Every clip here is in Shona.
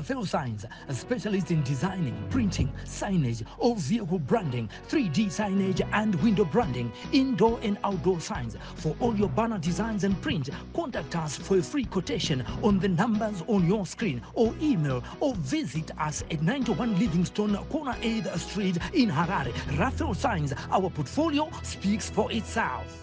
Raphael Signs, a specialist in designing, printing, signage, all vehicle branding, 3D signage and window branding, indoor and outdoor signs. For all your banner designs and print, contact us for a free quotation on the numbers on your screen or email or visit us at 91 Livingstone, corner 8th Street in Harare. Raphael Signs, our portfolio speaks for itself.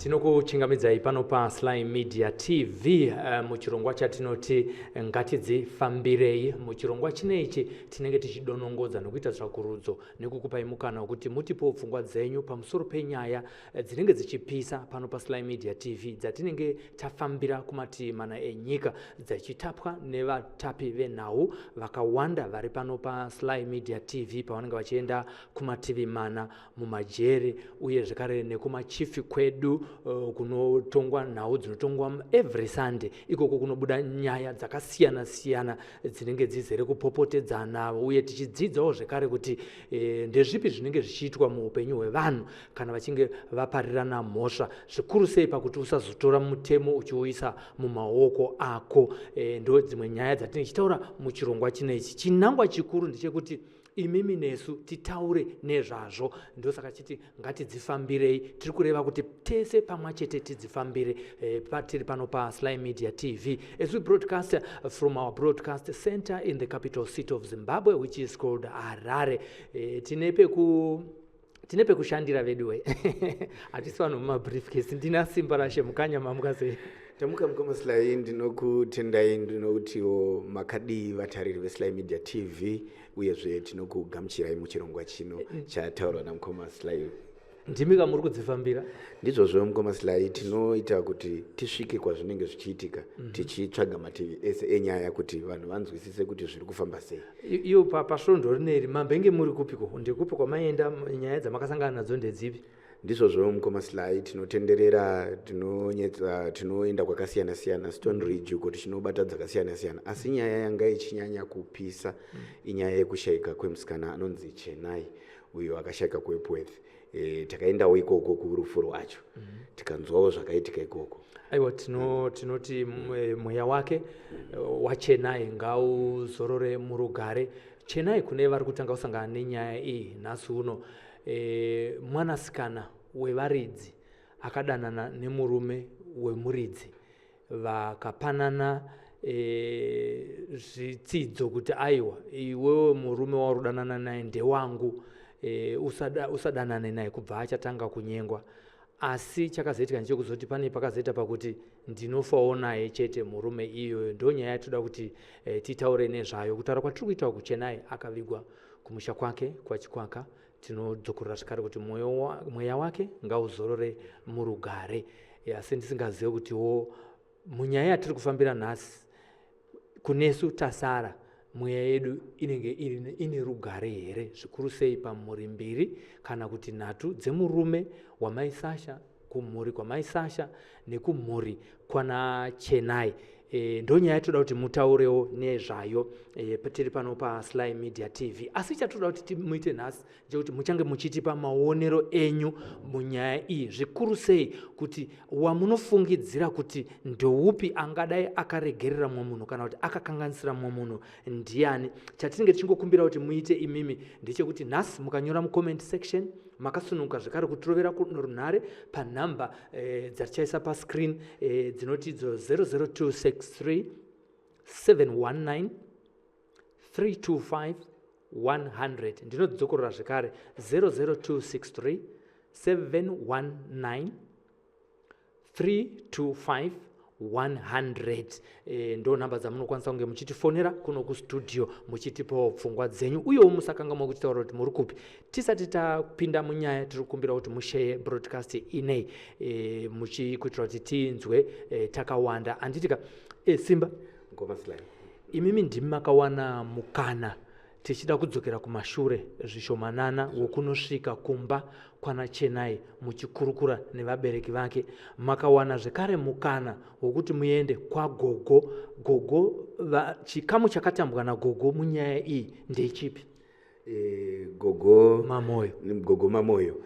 Tinokuchingamidzai pano paSly Media TV muchirongwa chatinoti ngatidzifambirei. Muchirongwa chinechi tinenge tichidonongodza nokuita tsvakurudzo nekukupai mukana wekuti mutipewo pfungwa dzenyu pamusoro penyaya dzinenge dzichipisa pano paSly Media TV, dzatinenge tafambira kumativi mana enyika, dzichitapwa nevatapi venhau vakawanda vari pano paSly Media TV pavanenge vachienda kumativi mana, mumajeri uye zvekare nekumachifi kwedu kunotongwa nhau dzinotongwa every Sunday. Ikoko kunobuda nyaya dzakasiyana siyana dzinenge dzizere kupopotedzana, uye tichidzidzawo zvekare kuti ndezvipi zvinenge zvichiitwa muupenyu hwevanhu kana vachinge vaparirana mhosva, zvikuru sei pakuti usazotora mutemo uchiuisa mumaoko ako. Ndo dzimwe nyaya dzatinenge tichitaura muchirongwa chinechi. Chinangwa chikuru ndechekuti imimi nesu titaure nezvazvo. Ndosaka chiti ngatidzifambirei. Tiri kureva kuti tese pamwe chete tidzifambire patiri pano paSly Media TV as we broadcast from our broadcast center in the capital city of Zimbabwe, which is called Harare. Tine pekushandira veduwe, hatisi vanhu mumabriefcase. Ndina Simba Rashe Mukanya. Mamuka sei? Tamuka, mukoma Sly. Ndinokutendai, ndinokutiwo makadii vatariri veSly Media TV, uyezve tinokugamuchirai muchirongwa chino chataurwa namukoma Sly. Ndimi kamuri kudzifambira. Ndizvozvo, mukoma Sly. Tinoita kuti tisvike kwazvinenge zvichiitika, tichitsvaga mativi ese enyaya kuti vanhu vanzwisise kuti zviri kufamba sei. Iyo pasvondo rineri mambenge muri kupiko? Ndekupi kwamaenda? Nyaya dzamakasangana nadzo ndedzipi? Ndizvozvo, mukoma Sly. Tinotenderera, tinonyetsa, tinoenda kwakasiyana siyana, Stone Ridge uko, tichinobata dzakasiyana siyana, asi nyaya yanga ichinyanya kupisa inyaya yekushayika kwemusikana anonzi Chenai, uyo akashayika kuEpworth. Takaendawo ikoko kurufu rwacho, tikanzwawo zvakaitika ikoko. Aiwa, tinoti mweya wake waChenai ngauzorore murugare. Chenai, kune vari kutanga kusangana nenyaya iyi nhasi uno, mwanasikana wevaridzi akadanana nemurume wemuridzi, vakapanana zvitsidzo kuti aiwa, iwewe murume wauri kudanana naye ndewangu, usadanane naye. Kubva achatanga kunyengwa, asi chakazoitika ndechekuzoti pane pakazoita pakuti ndinofawo naye chete murume iyoyo. Ndo nyaya yatoda kuti titaure nezvayo. Kutaura kwatiri kuita kuChenai akavigwa kumusha kwake kwaChikwaka. Tinodzokorora zvekare kuti mweya wake ngauzorore murugare. Asi ndisingazive kutiwo munyaya yatiri kufambira nhasi, kunesu tasara, mweya yedu inenge ine rugare here, zvikuru sei pamhuri mbiri kana kuti nhatu dzemurume wamai Sasha, kumhuri kwamai Sasha nekumhuri kwana Chenai. Ndo nyaya yatoda kuti mutaurewo nezvayo tiri pano paSly Media TV. Asi chatoda kuti muite nhasi ndechekuti muchange muchitipa maonero enyu munyaya iyi, zvikuru sei kuti wamunofungidzira kuti ndoupi angadai akaregerera mumwe munhu kana kuti akakanganisira mumwe munhu ndiani. Chatinenge tichingokumbira kuti muite imimi ndechekuti nhasi mukanyora mucomment section, makasununguka zvekare kutirovera runhare panhamba dzatichaisa pascreen, dzinoti idzo 00263 719 325 100. Ndinodzokorora zvekare: 00263 719 325 100. Ndo nhamba dzamunokwanisa kunge muchitifonera kuno kustudio muchitipawo pfungwa dzenyu, uyewo musakangamwa kutitaura kuti muri kupi. Tisati tapinda munyaya, tiri kukumbira kuti musheye broadcast inei muchikuitira kuti tinzwe takawanda, handitika? Simba. Mukoma Sly. Imimi ndimi makawana mukana, tichida kudzokera kumashure zvishomanana, wokunosvika kumba kwana Chenai muchikurukura nevabereki vake. Makawana zvekare mukana wokuti muende kwagogo. Gogo, chikamu chakatambwa nagogo munyaya iyi ndechipi? Gogo Mamoyo. Gogo Mamoyo.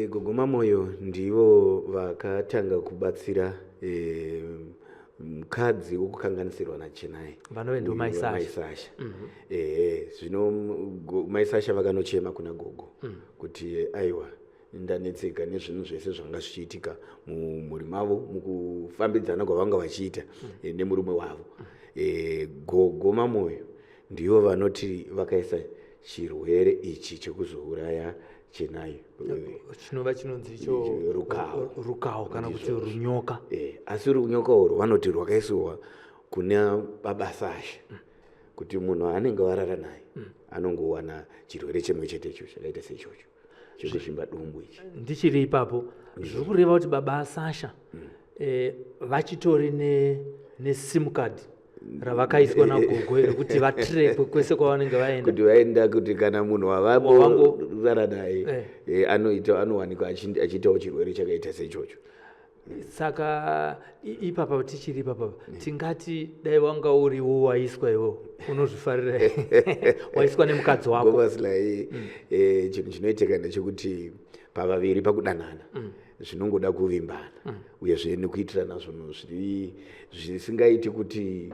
Gogo Mamoyo ndivo vakatanga kubatsira. e, Mukadzi wokukanganisirwa naChenai. Vanove ndo Mai Sasha. Mai Sasha. Ehe, zvino Mai Sasha vakanochema kuna gogo kuti aiwa, ndanetseka nezvinhu zvese zvanga zvichiitika mumhuri mavo, mukufambidzana kwavanga vachiita nemurume wavo. Gogo Mamoyo ndivo vanoti vakaisa chirwere ichi chekuzouraya Chenai. Chinova chinonzi icho Rukawo. Rukawo kana kuti runyoka. Asi runyoka urwu vanoti rwakaisiwa kuna baba Sasha kuti munhu aanenge varara naye anongowana chirwere chimwe chetecho chakaita seichocho chekuzvimba dumbu ichi. Ndichiri ipapo, zviri kureva kuti baba Sasha vachitori nesim card ravakaiswa nagogo rekuti vatrekwe kwese kwavanenge vaenda? Kuti vaenda, kuti kana munhu wavamborara naye anoita, anowanikwa achiitawo chirwere chakaita seichocho. Saka ipapa, tichiri ipapa, tingati dai wanga uriwo waiswa iwo, unozvifarira waiswa nemukadzi wako? Gomasilai, chinhu chinoitika ndechekuti pavaviri pakudanana zvinongoda kuvimbana, uyezve nekuitirana zvinhu zviri zvisingaiti kuti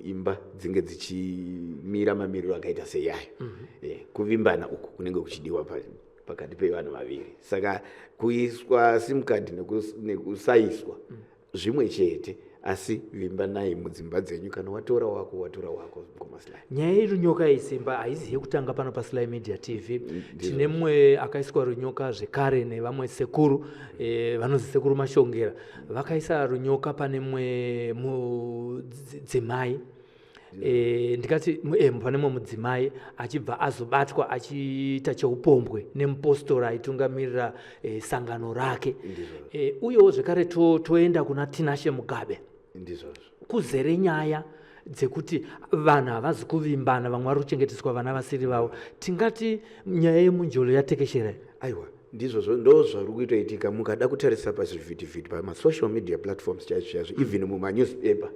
imba dzinge dzichimira mamiriro akaita seiyayo. Kuvimbana uku kunenge kuchidiwa pakati pevanhu vaviri. Saka kuiswa sim card nekusaiswa zvimwe chete, asi vimbanai mudzimba dzenyu. Kana watora wako, watora wako, Gomasilai. Nyaya yerunyoka isimba haizi yekutanga pano paSly Media TV. Tine mumwe akaiswa runyoka zvekare nevamwe sekuru, vanonzi Sekuru Mashongera. Vakaisa runyoka pane mumwe mudzimai, ndikati pane mumwe mudzimai achibva azobatwa achiita cheupombwe nemupostora aitungamirira sangano rake. Uyewo zvekare toenda kuna Tinashe Mugabe. Ndizvozvo. Kuzere nyaya dzekuti vanhu havazi kuvimbana, vamwe vari kuchengeteswa vana vasiri vavo. Tingati nyaya yemunjolo yatekeshera? Aiwa, ndizvozvo, ndo zvari kuitoitika. Mukada kutarisa pazvivhitivhiti, pamasocial media platforms chaizvo chaizvo, even mumanewspaper,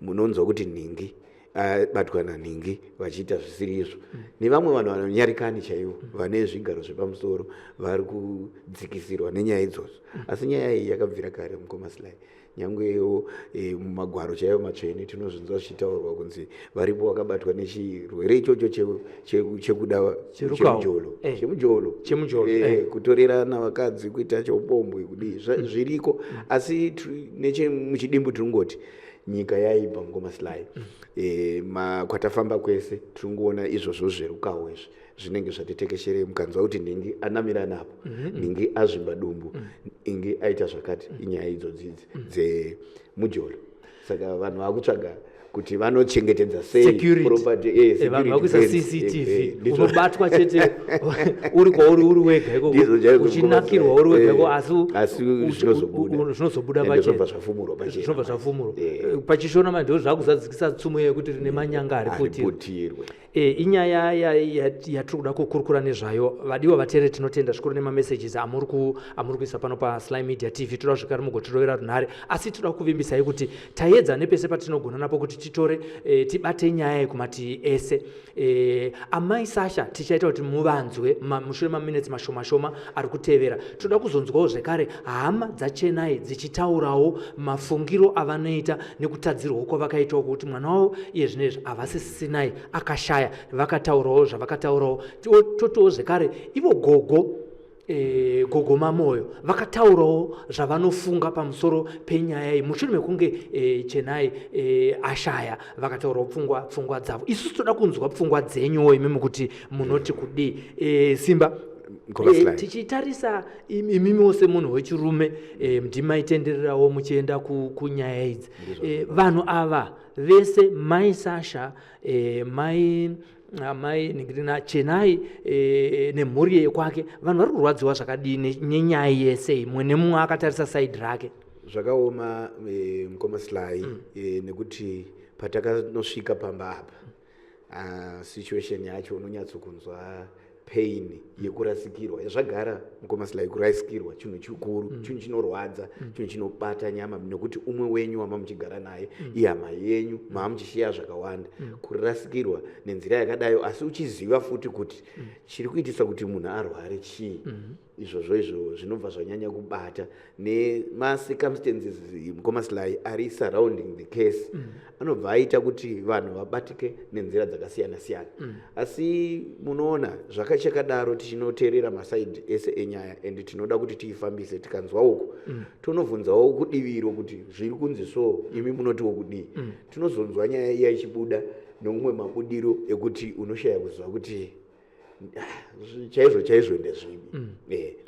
munonzwa kuti nhingi abatwa nanhingi vachiita zvisiri izvo, nevamwe vanhu vanonyarikani chaivo vane zvigaro zvepamusoro vari kudzikisirwa nenyaya idzodzo. Asi nyaya iyi yakabvira kare, mukoma Sly. Nyangwewo mumagwaro chaivo matsvene tinozvinzwa zvichitaurwa kunzi varipo vakabatwa nechirwere ichocho chekuda Cherukawo. Chemujolo. Chemujolo. Chemujolo. Kutorerana vakadzi, kuita cheupombwe, kudii, zviriko. Asi nechemuchidimbu tiringoti nyika yaipa, mukoma Sly. Kwatafamba kwese tiri izvozvo zverukawo izvi zvinenge zvatitekesherei. Mukanzwa kuti nhingi anamira napo, nhingi azvimba dumbu, ingi aita zvakati, inyaya idzodzidzi dzemujolo. Saka vanhu vakutsvaga kuti vanochengetedza sei Security. property, Vanhu security vakuisa fence. CCTV. Ndizvo. Unobatwa chete uri kwauri uri wega ikoko, Ndizvo chaizvo, uchinakirwa mukoma uri wega Sly. ikoko, asi Asi zvinozobuda. Zvinozobuda Ende pachena. zvobva zvafumurwa pachena. Zvinobva zvafumurwa. Pachishona manje ndo zvakuzadzikisa tsumo yekuti rine manyanga hariputirwe. Hariputirwe. Inyaya yatiri kuda kukurukura nezvayo. Vadiwa vateereri, tinotenda zvikuru nemamessages amuri kuisa pano paSly Media TV. Toda zvekare mugotirovera runhare, asi toda kuvimbisai kuti taedza nepese patinogona napo kuti titore, tibate nyaya yekumativi ese. Amai Sasha tichaita kuti muvanzwe mushure maminetsi mashoma shoma ari kutevera. Toda kuzonzwawo zvekare hama dzaChenai dzichitaurawo mafungiro avanoita nekutadzirwawo kwavakaitawo kuti mwana wavo iye zvinezvi havasisinai, akashaya. Vakataurawo zvavakataurawo. Totiwo zvekare ivo gogo, gogo Mamoyo vakataurawo zvavanofunga pamusoro penyaya iyi mushure mekunge Chenai ashaya. Vakataurawo pfungwa dzavo. Isusu toda kunzwa pfungwa dzenyuwo imimi kuti munoti kudii. Simba, Mukoma Sly. Tichitarisa imimiwo semunhu wechirume, ndimaitendererawo muchienda kunyaya idzi, vanhu ava vese, mai Sasha, mai ningirina Chenai, nemhuri yekwake, vanhu vari kurwadziwa zvakadini nenyaya yese iyi, mumwe nemumwe akatarisa side rake? Zvakaoma, mukoma Sly, nekuti patakanosvika pamba apa, situation yacho unonyatsokunzwa pain. Yekurasikirwa zvagara, mukoma Sly, kurasikirwa chinhu chikuru, chinhu chinorwadza, chinhu chinobata nyama, nekuti umwe wenyu wama muchigara naye, ihama yenyu, maa muchishiya zvakawanda. Kurasikirwa nenzira yakadayo, asi uchiziva futi kuti chiri kuitisa kuti munhu arware chii, izvozvo izvo zvinobva zvanyanya kubata. Nemacircumstances, mukoma Sly, ari surrounding the case anobva aita kuti vanhu vabatike nenzira dzakasiyana siyana. Asi munoona zvakachakadaro, tichinoteerera masides ese enyaya and tinoda kuti tiifambise. Tikanzwa uku, tonobvunzawo kudiviro kuti zviri kunzi so, imi munotiwo kudii? Tinozonzwa nyaya iya ichibuda neumwe mabudiro ekuti unoshaya kuziva kuti ah, chaizvo chaizvo ndezvipi.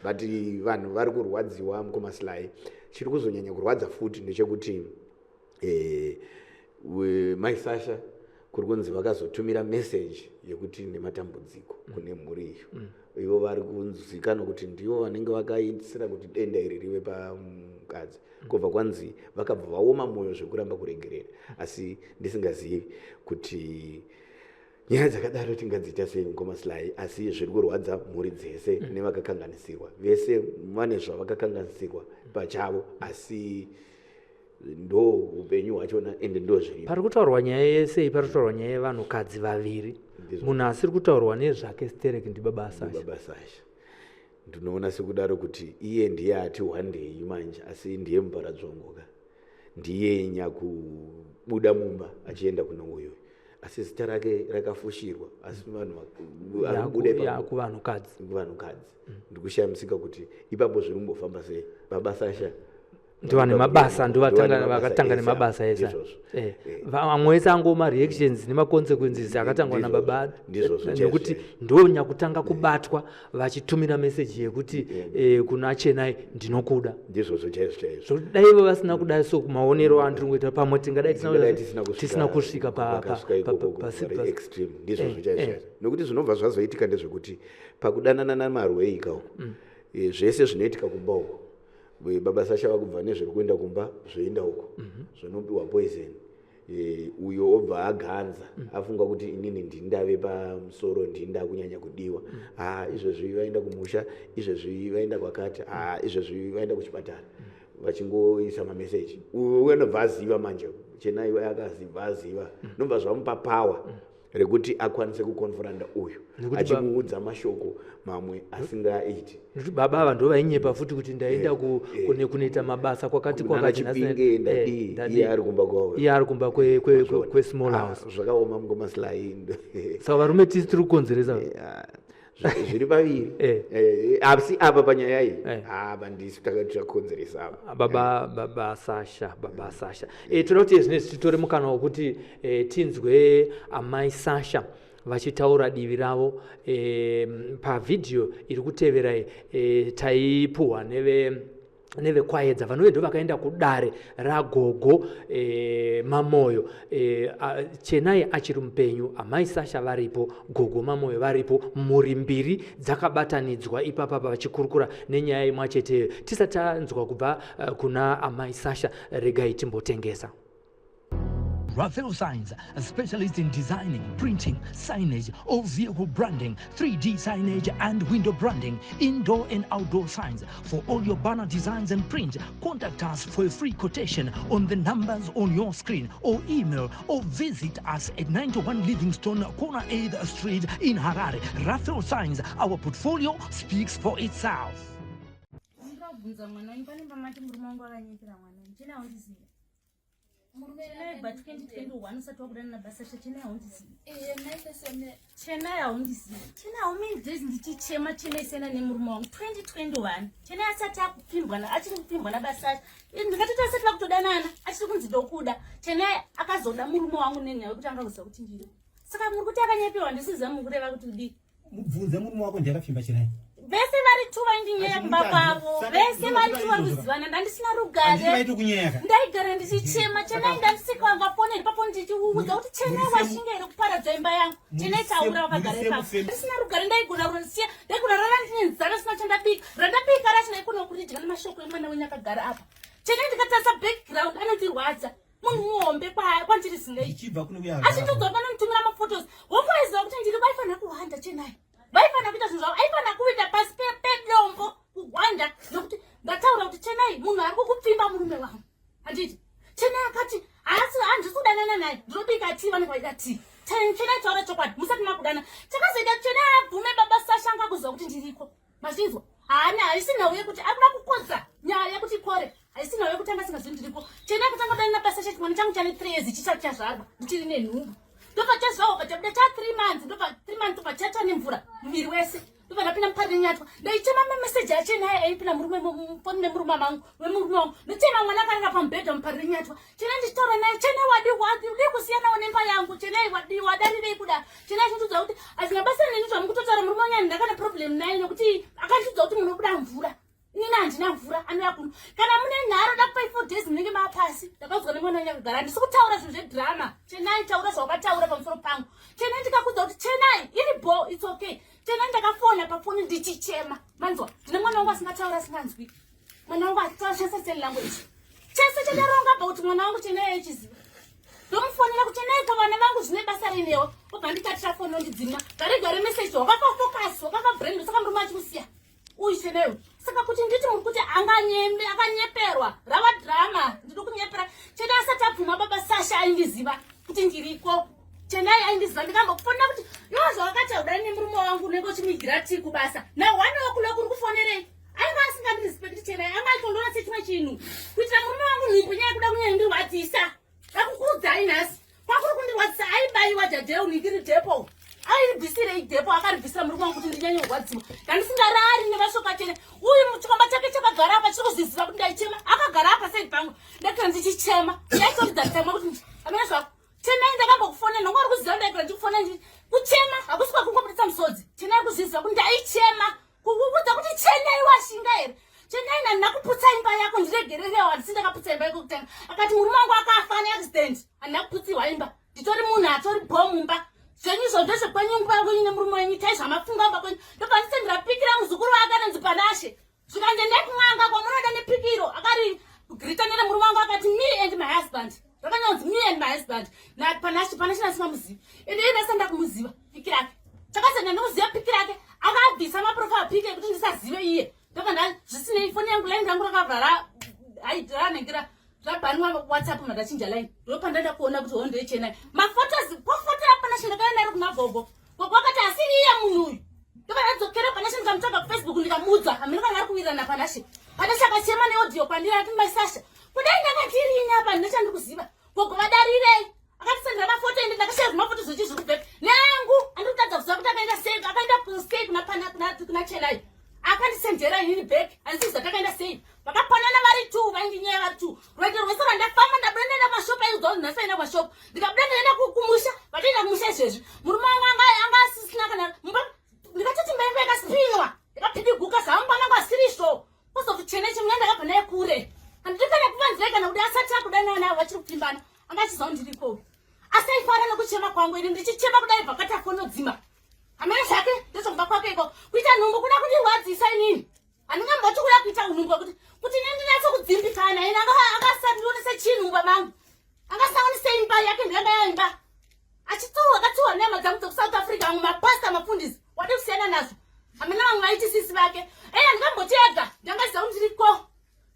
But vanhu vari kurwadziwa, mukoma Sly. Chiri kuzonyanya kurwadza futi ndechekuti mai Sasha kuri kunzi vakazotumira meseji yekuti nematambudziko kune mhuri iyo. Ivo vari kunzikanwa kuti ndivo vanenge vakaisira kuti denda iri rive pamukadzi. Kubva kwanzi vakabva vaoma mwoyo zvekuramba kuregerera, asi ndisingazivi kuti nyaya dzakadaro tingadziita sei, mukoma Sly. Asi zviri kurwadza mhuri dzese nevakakanganisirwa vese, vane zvavakakanganisirwa pachavo, asi ndo upenyu hwachona ende ndo zviripo. Pari kutaurwa nyaya yese iyi, pari kutaurwa nyaya yevanhukadzi vaviri. Ndizvo. Munhu asiri kutaurwa nezvake sterek ndibaba Sasha. Baba Sasha, ndinoona sekudaro kuti iye ndiye ati hwandei manje, asi ndiye muparadzvongoka, ndiye nyakubuda mumba achienda kune uyo, asi zita rake rakafushirwa. Asi vanhu ari kubuda ipapo Yakuvanhukadzi. Kuvanhukadzi. Ndikushamisika kuti ipapo zviri kumbofamba sei. Baba Sasha Ndovane mabasa, Ndovane mabasa vakatanga ese nemabasa ese. Ndizvozvo. Vamwe ese ango mareactions nemaconsequences akatangwa nababa. Ndizvozvo chaizvo Nekuti chaizvo. ndo nyakutanga kubatwa vachitumira meseji yekuti kuna Chenai, "Ndinokuda." Ndizvozvo chaizvo chaizvo. Zvokuti dai ivo vasina kudai, so maonero andiri kuita, pamwe tingadai Tingadai tisina tisina kusvika kwakasvika ikoko very extreme. Ndizvozvo chaizvo chaizvo, nekuti zvinobva zvazoitika ndezvekuti pakudanana namarweika uko, zvese zvinoitika kumba uko, baba Sasha vakubva nezviri kuenda kumba, zvoenda uko, zvinopiwa poison. Uyo obva aganza, afunga kuti inini ndindave pamusoro, ndinda kunyanya kudiwa. Ha, izvezvi vaenda kumusha, izvezvi vaenda kwakati, ha, izvezvi vaenda kuchipatara, vachingoisa mameseji. Uyo anobva aziva manje, Chenai akazibva aziva, nobva zvamupa power rekuti akwanise kuconfronta uyu achimuudza mashoko mamwe asingaiti. Nekuti baba ava ndo vainyepa futi kuti ndaenda kunoita mabasa kwakati Nana kwakati. Chipinge, ndadii, iye ari kumba kwavo. Iye ari kumba kwesmall Ah, house. Zvakaoma, mukoma Sly. Saka varume tisi tiri kukonzeresa. Zviri paviri. Asi apa panyaya iyi, apa ndisu takakonzeresa apa. Baba Sasha, baba Sasha, toda kuti zvinezvi titore mukana wekuti tinzwe amai Sasha vachitaura divi ravo pavhidhiyo iri kutevera iyi. Taipuhwa neveKwaedza vanove ndo vakaenda kudare ragogo Mamoyo. Chenai achiri mupenyu, amai Sasha varipo, gogo Mamoyo varipo, mhuri mbiri dzakabatanidzwa ipapapa vachikurukura nenyaya imwe cheteyo. Tisati tanzwa kubva kuna amai Sasha, regai timbotengesa. Raphael Signs, a specialist in designing, printing, signage, all vehicle branding, 3D signage and window branding, indoor and outdoor signs. For all your banner designs and print, contact us for a free quotation on the numbers on your screen or email or visit us at 91 Livingstone, corner 8th Street in Harare. Raphael Signs, our portfolio speaks for itself. Ndinobvunza mwana wenyu, pane pamati murume wangu akanyepera mwana wenyu. Chenai haundizivi. Chenai, but 2021 usati wakudana nabaSasha, Chenai haundizivi. Chenai haundizivi. Chenai, how many days ndichichema Chenai siyana nemurume wangu? 2021 Chenai asati akupfimbwa, achiri kupfimbwa nabaSasha. Ndingatoti asati vakutodanana, achiri kunzi ndokuda. Chenai akazoda murume wangu nenyaya yekuti anga kuziva kuti ndiri. Saka muri kuti akanyeperwa, ndisiziva mukureva kuti kudii? Mubvunze murume wako, ndiye akapfimba Chenai. Vese vari tu vaindinyeya kumba kwavo. Vese vari tu vari kuzivana. Ndandisina rugare. Vaitokunyeyaka. Ndaigara ndichichema Chenai, ndandisikangafoneri papo ndichiudza kuti Chenai washinga here kuparadza imba yangu? Chenai taura wakagara ipapo. Ndisina rugare, ndaigona kunosiya, ndaigona rara ndine nzara, sina chandabika. Randabika racho ndaigona kuridya nemashoko emwana wenyu akagara apa. Chenai, ndikatarisa background anondirwadza, munhu muhombe kwandiri zingei. Ichibva kuno uya. Achitodzoka nomutumira maphotos, womboiziva kuti ndiri, vaifanira kuhwanda Chenai. Vaifanira kuita zvinhu zvavo, aifanira kuita pasi pedombo kuhwanda, nokuti ndataura kuti Chenai, munhu ari kukupfimba murume wangu, handiti? Chenai akati haasi, handisi kudanana naye, ndinobika tii, vanenge vaida tii. Chenai, taura chokwadi, musati makudana. Chakazoita Chenai abvume baba Sasha anga kuziva kuti ndiriko. Mazvinzwa? Haana, haisi nhau yekuti akuda kukodza nyaya yekuti ikore, haisi nhau yekuti anga asingazivi ndiriko. Chenai akatanga kudanana basa Sasha, chimwana changu chane 3 years chisati chazvarwa, ndichiri nenhumbu. Ndobva chazvarwa, chabuda cha 3 months, ndobva 3 months ndobva chatsva nemvura muviri wese, ndobva ndapinda mupari nenyatwa. Ndaichema mameseji aChenai aipinda murume mufoni memurume mangu, wemurume wangu. Ndochema mwana akarara pamubhedha mupari nenyatwa. Chenai ndichitaura naye, Chenai, wadi wadi udi kusiyanawo nemba yangu. Chenai, wadi wadarirei kuda? Chenai achindiudza kuti hazvina basa neni zvamukutotaura, murume wangu ndakana problem naye nekuti akandiudza kuti munobuda mvura, inini handina mvura, anouya kuno kana mune nharo, dakupai 4 days munenge maapasi. Ndakaudzwa nemwana wangu akagara. Handisi kutaura zvinhu zvedrama. Chenai, taura zvawakataura pamusoro pangu. Chenai, ndikakudza kuti Chenai iri bo, it's okay. Chenai, ndakafona pafoni ndichichema. Manzwa? Ndine mwana wangu asingataura, asinganzwi. Mwana wangu ashandisa sign language. Chese chandaronga about mwana wangu, Chenai aichiziva. Ndomufonera kuti, Chenai, ko vana vangu zvine basa rinewo? Obva ndikatira foni, ondidzima. Gare gare message, wakafa focus, wakafa brain, saka murume achimusiya uyu Chenai. Saka kuti nditi muri kuti anganyembe akanyeperwa, rava drama. Ndiri kunyepera Chenai asati abvuma baba Sasha aindiziva kuti ndiriko. Chenai aindiziva. Ndikambokufonera kuti iwo zvawakataura nemurume wangu, unenge uchimigira tii kubasa na 1 o'clock, uri kufonerei? Aiva asingandirespecti Chenai, anga achondoona sechimwe chinhu kuitira murume wangu nhumbu. Nyaya yekuda kunyandirwadzisa, ndakukuudzai nhasi, kwakuri kundirwadzisa. Aibayiwa jadheu ningiri dhepo, airibvisirei dhepo? Akaribvisira murume wangu kuti ndinyanye kurwadziwa. Ndandisingarari nevashoka. Chene uyu chikomba chake chakagara apa chiri kuzviziva kuti ndaichema. Akagara apa side pangu, ndatora ndichichema, ndaitoridza tsamwa kuti amene zvako. Chenai, ndakambokufonera, nonga uri kuziva ndaigara ndichikufonera kuchema. Hakusi kwakungobuditsa musodzi. Chenai kuzviziva kuti ndaichema, kukuudza kuti, Chenai, washinga here? Chenai, nandina kuputsa imba yako, ndiregererewo, handisi ndakaputsa imba yako kutanga. Akati murume wangu akafa neaccident. Handina kuputsirwa imba, nditori munhu atori bo mumba. Zvenyu izvo ndezvekwenyu, nguva kwenyu nemurume wenyu, itai zvamafunga mumba kwenyu. Ndobva ndisendera pikira muzukuru wake anonzi Panashe. Zvikanzi endai kun'anga kwamunoda nepikiro. Akari grita nere murume wangu, akati me and my husband, rakanyanzi me and my husband naPanashe. Panashe nasingamuzivi, ende iye ndasanda kumuziva piki rake. Chakasenda ndikuziva piki rake, akabvisa maprofile pic ekuti ndisazive iye. Ndobva nda zvisinei, foni yangu, line rangu rakabva ranenge rabhanwa WhatsApp, mandachinja line. Ndopandada kuona kuti hondo yechenai maphotos pofoto yaPanashe. Ndakauya naro kuna gogo. Gogo akati asiri iye munhu uyu. Ndobva ndadzokera Panashe, ndikamutsvaga kuFacebook, ndikamuudza. Hamene kana ari kuwirirana Panashe. Panashe akachema neaudio kwandiri, ati, "Maisasha, kudai ndakatirini apa, ndine chandiri kuziva. Gogo vadarirei?" Akatisendera mafoto, ende ndakashaya mafoto zvechi zviri kubvepi neangu. Andiri kutadza kuziva kuti akaenda sei, akaenda sei kuna Chenai. Akandisendera inini back, handisiziva takaenda sei. Vakapanana vari two, vaindinyaya vari two. Rwendo rwese rwandafamba, ndabuda ndaenda mashopu, aiudza kuti nhasi aenda kumashopu. Ndikabuda ndaenda kumusha, vatoenda kumusha izvezvi. Murume wangu anga asisina kana mumba. Ndikatoti imba yangu yakaspinwa, yakapidiguka, zvamumba mangu asirizvo. Kuzoti Chene chimwe ndakabva naye kure, handidi kana kuvanzirai kana kuti asati akudanana navo, vachiri kupfimbana, anga achiziva kuti ndiriko. Asi aifara nekuchema kwangu, ini ndichichema kudai vakati afonodzima. Hamene zvake, ndezvokumba kwake iko. Kuita nhumbu kuda kundirwadzisa inini, handingamboti kuda kuita unhumbu kuti ini ndinatso kudzimbikana. Ini angasandionese chinhu mumba mangu, angasaonese imba yake ndiyanga yaimba achitsuwa, akatsuwa nehama dzangu dzekuSouth Africa, vamwe mapasta, mafundisi, wade kusiyana nazvo. Hamena vamwe vaiti sisi vake. Ei, handingamboti ega ndangaziva kuti ndiriko.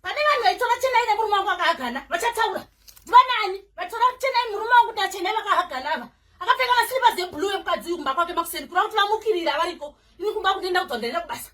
Pane vanhu vaitora Chenai nemurume wangu akahagana, vachataura ndivanani vatora Chenai, murume wangu naChenai vakahagana ava, akapfeka maslippers eblue emukadzi uyu kumba kwake makuseni, kureva kuti vamukirira variko. Ini kumba kundienda kubva ndaenda kubasa,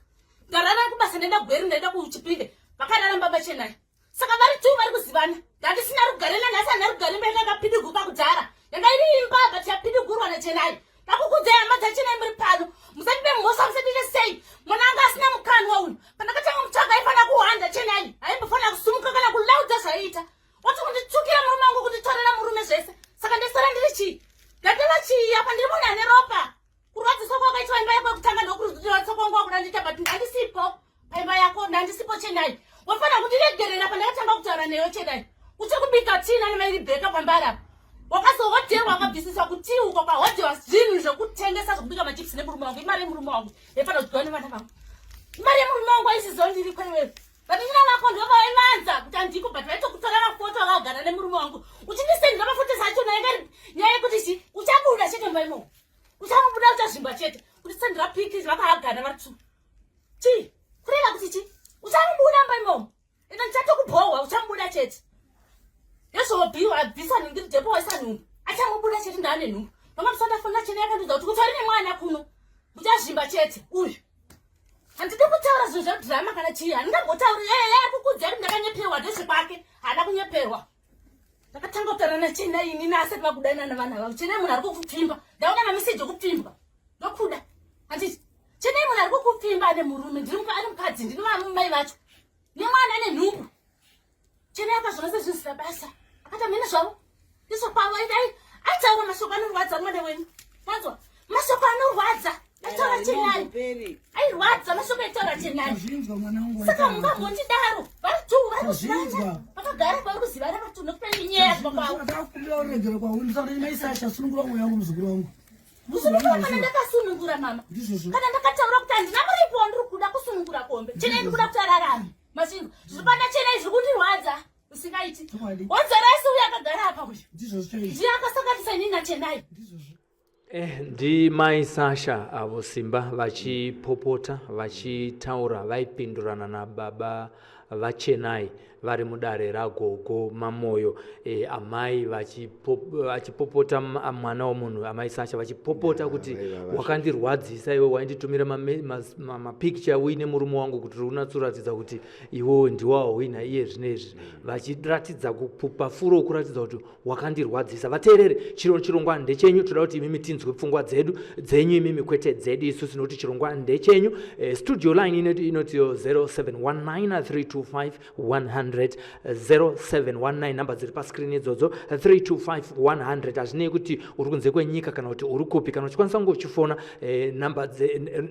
ndarara kubasa, ndaenda Gweru, ndaenda kuChipinge, vakarara mbamba Chenai. Saka vari two vari kuzivana. Ndandisina rugare nanhasi, handina rugare. Imba yanga yakapidiguka kudhara, yanga iri imba but yapidigurwa naChenai. Ndakukudzai hama dzaChenai muri pano, musatipe mhosva, musatiite sei. Mwana anga asina mukanwa uyu, pandakatanga mutsvaga aifanira kuhwanda. Chenai haimbofanira kusumuka kana kulaudza zvaiita, wati kunditsukira murume wangu, kunditorera murume zvese. Saka ndisara ndiri chii? Ndatova chii apa? Ndiri munhu ane ropa. Kurwadziswa kwakaitwa imba yako yekutanga ndokurwadziswa kwangu wakuda ndiita, but ndandisipo paimba yako, ndandisipo. Chenai, wafanira kundiregerera. Pandakatanga kutaura neyo, Chenai, uche kubika tii nani mairibheka pambara, wakazohodherwa, wakabvisiswa kutii uko kwahodherwa zvinhu zvekutengesa zvekubika machips nemurume wangu. Imari yemurume wangu yaifanira kudyiwa nevana vangu, imari yemurume wangu aisiziva ndiri kweiwewe. Vanin'ina vako ndo vaivanza kuti handiko, but vaitokutora mafoto akagara nemurume wangu, uchindisendera mafotos acho. Nainga nyaya yekuti chi uchabuda chete mumba imomo, uchabuda, uchazvimba chete. Kundisendera piki vakahagana vari two. Chii? Kureva kuti chii? Uchamubuda mba imomo. Ende ndichatokubhowa uchamubuda chete. Yezvobhiwa abvisa nhingiri depo waisa nhumbu. Achamubuda chete ndaane nhumbu. Mama musandafonera chene yakandiudza kuti kutori nemwana kuno. Muchazvimba chete uyu. Handidi kutaura zvinhu zvedrama kana chii. Handingambotauri eh eh kukudzai kuti ndakanyeperwa ndezvekwake. Haana kunyeperwa. Ndakatanga kutaura naChenai ini naasati vakudanana vana vavo. Chenai munhu ari kukupfimba. Ndaona mameseji ekupfimbwa. Ndokuda. Handiti Chenai munhu ari kukupfimba ane murume. Ndiri ari mukadzi ndini mai vacho. Nemwana ane nhumbu. Chenai akazviona sezvinhu zvisina basa. Akati amene zvavo. Ndizvo kwavo aidai aitaura mashoko anorwadza mwana wenyu. Manzwa? Mashoko anorwadza. Aitaura Chenai. Airwadza mashoko aitaura Chenai. Saka mungambondidaro. Vari tu vari kuzivana. Vakagara vari kuzivana vari tu nekuti inyaya kubva kwavo. Ndakumbira uregere kwauri ndisati mai Sasha sunungura mweya wangu muzukuru wangu. Kusunungura kana ndakasunungura mama. Kana ndakataura kuti handina muripo wandiri kuda kusunungura kombe. Chenai ndiri kuda kuti ararame. Masvingo. Zviri pana Chenai zviri kundirwadza. Usingaiti. Wadzorasi uyo akagara apa uyu. Ndiye akasanganisa inini naChenai. Eh, ndimai Sasha avo Simba vachipopota vachitaura vaipindurana nababa vaChenai vari mudare ragogo Mamoyo. E, amai vachipopota mwana womunhu amai Sasha vachipopota kuti wakandirwadzisa iwe wainditumira mapicture uine murume wangu kuti uri kunatsoratidza kuti iwewe ndiwawina iye zvino izvi vachiratidza kupupa furo kuratidza kuti wakandirwadzisa. Vateereri, chiro chirongwa ndechenyu, toda kuti imimi tinzwe pfungwa dzedu dzenyu imimi kwete dzedu isusu nokuti chirongwa ndechenyu. Studio line inoti 0719 325 100 0719 namba dziri pascreen idzodzo 325 100. Hazvinei kuti uri kunze kwenyika kana kuti uri kupi, kana uchikwanisa kunge uchifona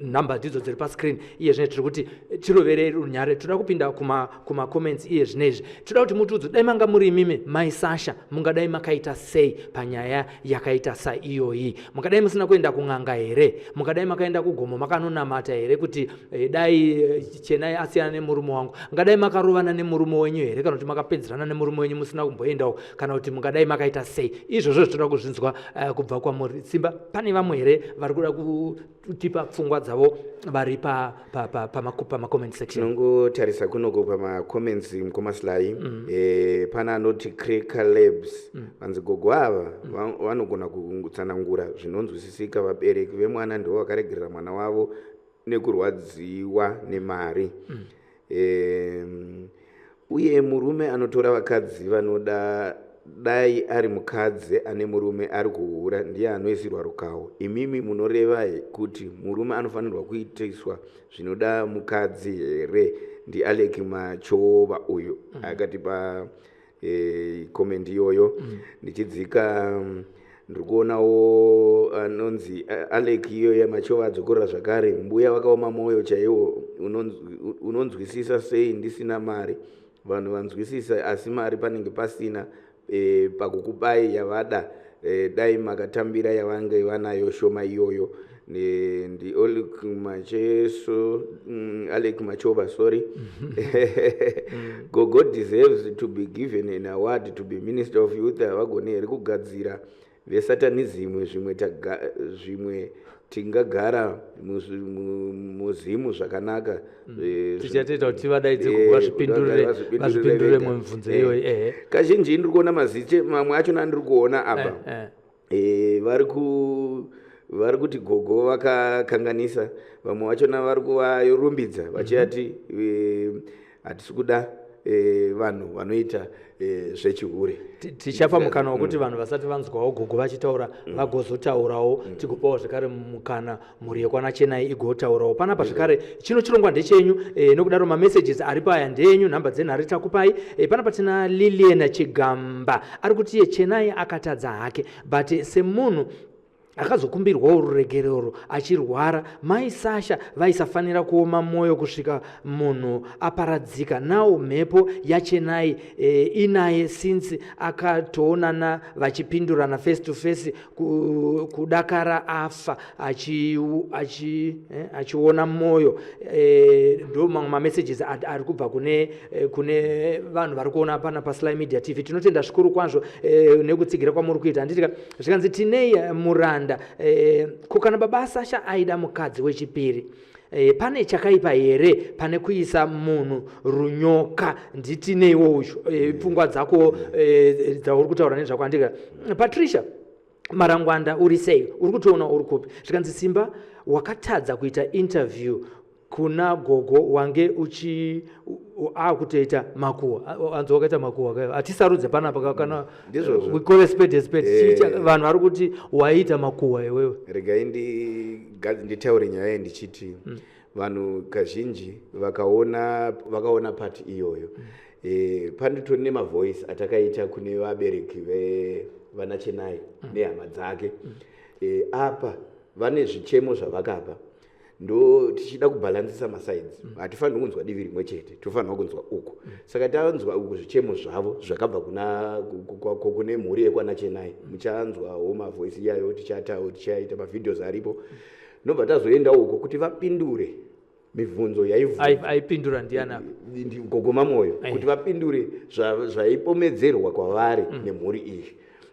namba ndidzo dziri pascreen iye zvine. Tiri kuti tiroverei runyare, toda kupinda kuma comments iye zvinezvi. Toda kuti mutiudze, dai manga muri imimi mai Sasha, mungadai makaita sei panyaya yakaita saiyoyi? Mungadai musina kuenda kun'anga here? Mungadai makaenda kugomo makanonamata here kuti dai Chenai asiyana nemurume wangu? Ngadai makarovana nemurume wenyu here, kana kuti makapedzerana nemurume wenyu musina kumboendawo, kana kuti mungadai makaita sei? Izvozvo zvitoda kuzvinzwa kubva kwamuri. Simba, pane vamwe here vari kuda kutipa pfungwa dzavo vari pamacomment section? Tinongotarisa kunoko pamacomments, mukoma Sly. Pana anoti Cracker Labs, vanzi gogo ava vanogona kutsanangura zvinonzwisisika. Vabereki vemwana ndivo vakaregerera mwana wavo nekurwadziwa nemari. Uye murume anotora vakadzi vanoda, dai ari mukadzi ane murume ari kuhura ndiye anoisirwa rukawo. Imimi munoreva kuti murume anofanirwa kuitiswa zvinoda mukadzi here? NdiAlec Machova uyu akatipa comment iyoyo. Ndichidzika ndiri kuonawo anonzi Alec iyoyo Machova adzokorora zvakare: mbuya vakaoma mwoyo chaiwo, unonzwisisa sei ndisina mari? Vanhu vanzwisisa asi mari panenge pasina pakukubai yavada. Dai makatambira yavange vanayo shoma iyoyo. Ndi Alec Macheso, Alec Machoba, sorry. Gogo deserves to be given an award to be minister of youth. Havagoni here kugadzira vesatanism? Zvimwe tingagara muzimu zvakanaka. Tichatoita kuti tivadaidze kuti vazvipindurire vega. Mumibvunzo iyoyi, ehe. Kazhinji ndiri kuona maziche mamwe achona andiri kuona apa, vari kuti gogo vakakanganisa, vamwe vachona vari kuvarumbidza vachiyati hatisi kuda vanhu vanoita zvechihure. Tichapa mukana wekuti vanhu vasati vanzwawo gogo vachitaura vagozotaurawo, tigopawo zvekare mukana mhuri yekwana Chenai igotaurawo panapa zvekare. Chino chirongwa ndechenyu, nokudaro mamessages aripo aya ndeyenyu, nhamba dzenhare takupai. Panapa tina Lilian Chigamba ari kuti iye Chenai akatadza hake, but semunhu akazokumbirwawo ruregerero achirwara, mai Sasha vaisafanira kuoma mwoyo kusvika munhu aparadzika. Now mhepo yaChenai inaye since akatoonana vachipindurana face to face, kudakara afa achiona mwoyo. Ndo Ndo mamwe mamessages ari kubva kune vanhu vari kuona pana paSly Media TV. Tinotenda zvikuru kwazvo nekutsigira kwamuri kuita, handitika? Zvikanzi, tinei muranda, ko kana baba Sasha aida mukadzi wechipiri, pane chakaipa here pane kuisa munhu runyoka? Nditineiwo uyu. Pfungwa dzako dzauri kutaura nezvako, handika? Patricia Marangwanda, uri sei? Uri kutoona uri kupi? Zvikanzi, Simba, wakatadza kuita interview kuna gogo, wange uchi akutoita makuhwa. Anzi wakaita makuhwa. Hatisarudze panapa kana Ndizvozvo. We call a spade a spade. Vanhu vari kuti waiita makuhwa iwewe. Regai nditaure nyaya iyi ndichiti vanhu kazhinji vakaona part iyoyo. Panotori nemavoice atakaita kune vabereki vevana Chenai nehama dzake. Apa vane zvichemo zvavakapa, ndo tichida kubhalansisa masides. Hatifaniri kunzwa divi rimwe chete, tofanirwa kunzwa uku. Saka tanzwa uku zvichemo zvavo zvakabva kuna kune mhuri yekwana Chenai. Muchanzwawo mavoice iyayo, tichatawo, tichaita mavideos aripo. Ndobva tazoenda uko kuti vapindure mibvunzo yaibvunzwa. Aipindura ndiani apa? Gogo Mamoyo. Kuti vapindure zvaipomedzerwa kwavari nemhuri iyi,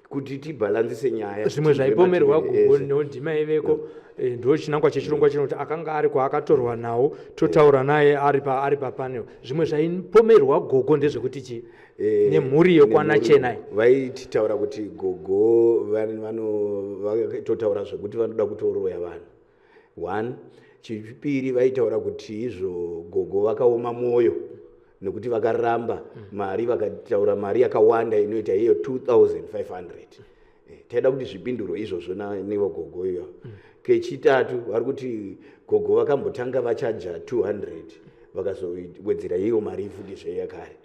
kuti tibhalansise nyaya. Zvimwe tinzwe zvaipomerwa mativi gogo ese. Ndima iveko. Ndo chinangwa chechirongwa chino, kuti akanga ari kwaakatorwa nawo, totaura naye ari papanel. Zvimwe zvaipomerwa gogo ndezvekuti chii nemhuri yekwana Chenai? Vaititaura kuti gogo vakatotaura zvekuti vanoda kutoroya vanhu. One, chipiri, vaitaura kuti izvo gogo vakaoma mwoyo nekuti vakaramba mari, vakataura mari yakawanda inoita iyo 2500. Taida kuti zvipinduro izvozvo nevo gogo iyo. Kechitatu, vari kuti gogo vakambotanga vachaja 200, vakazowedzera iyo mari futi zveyakare.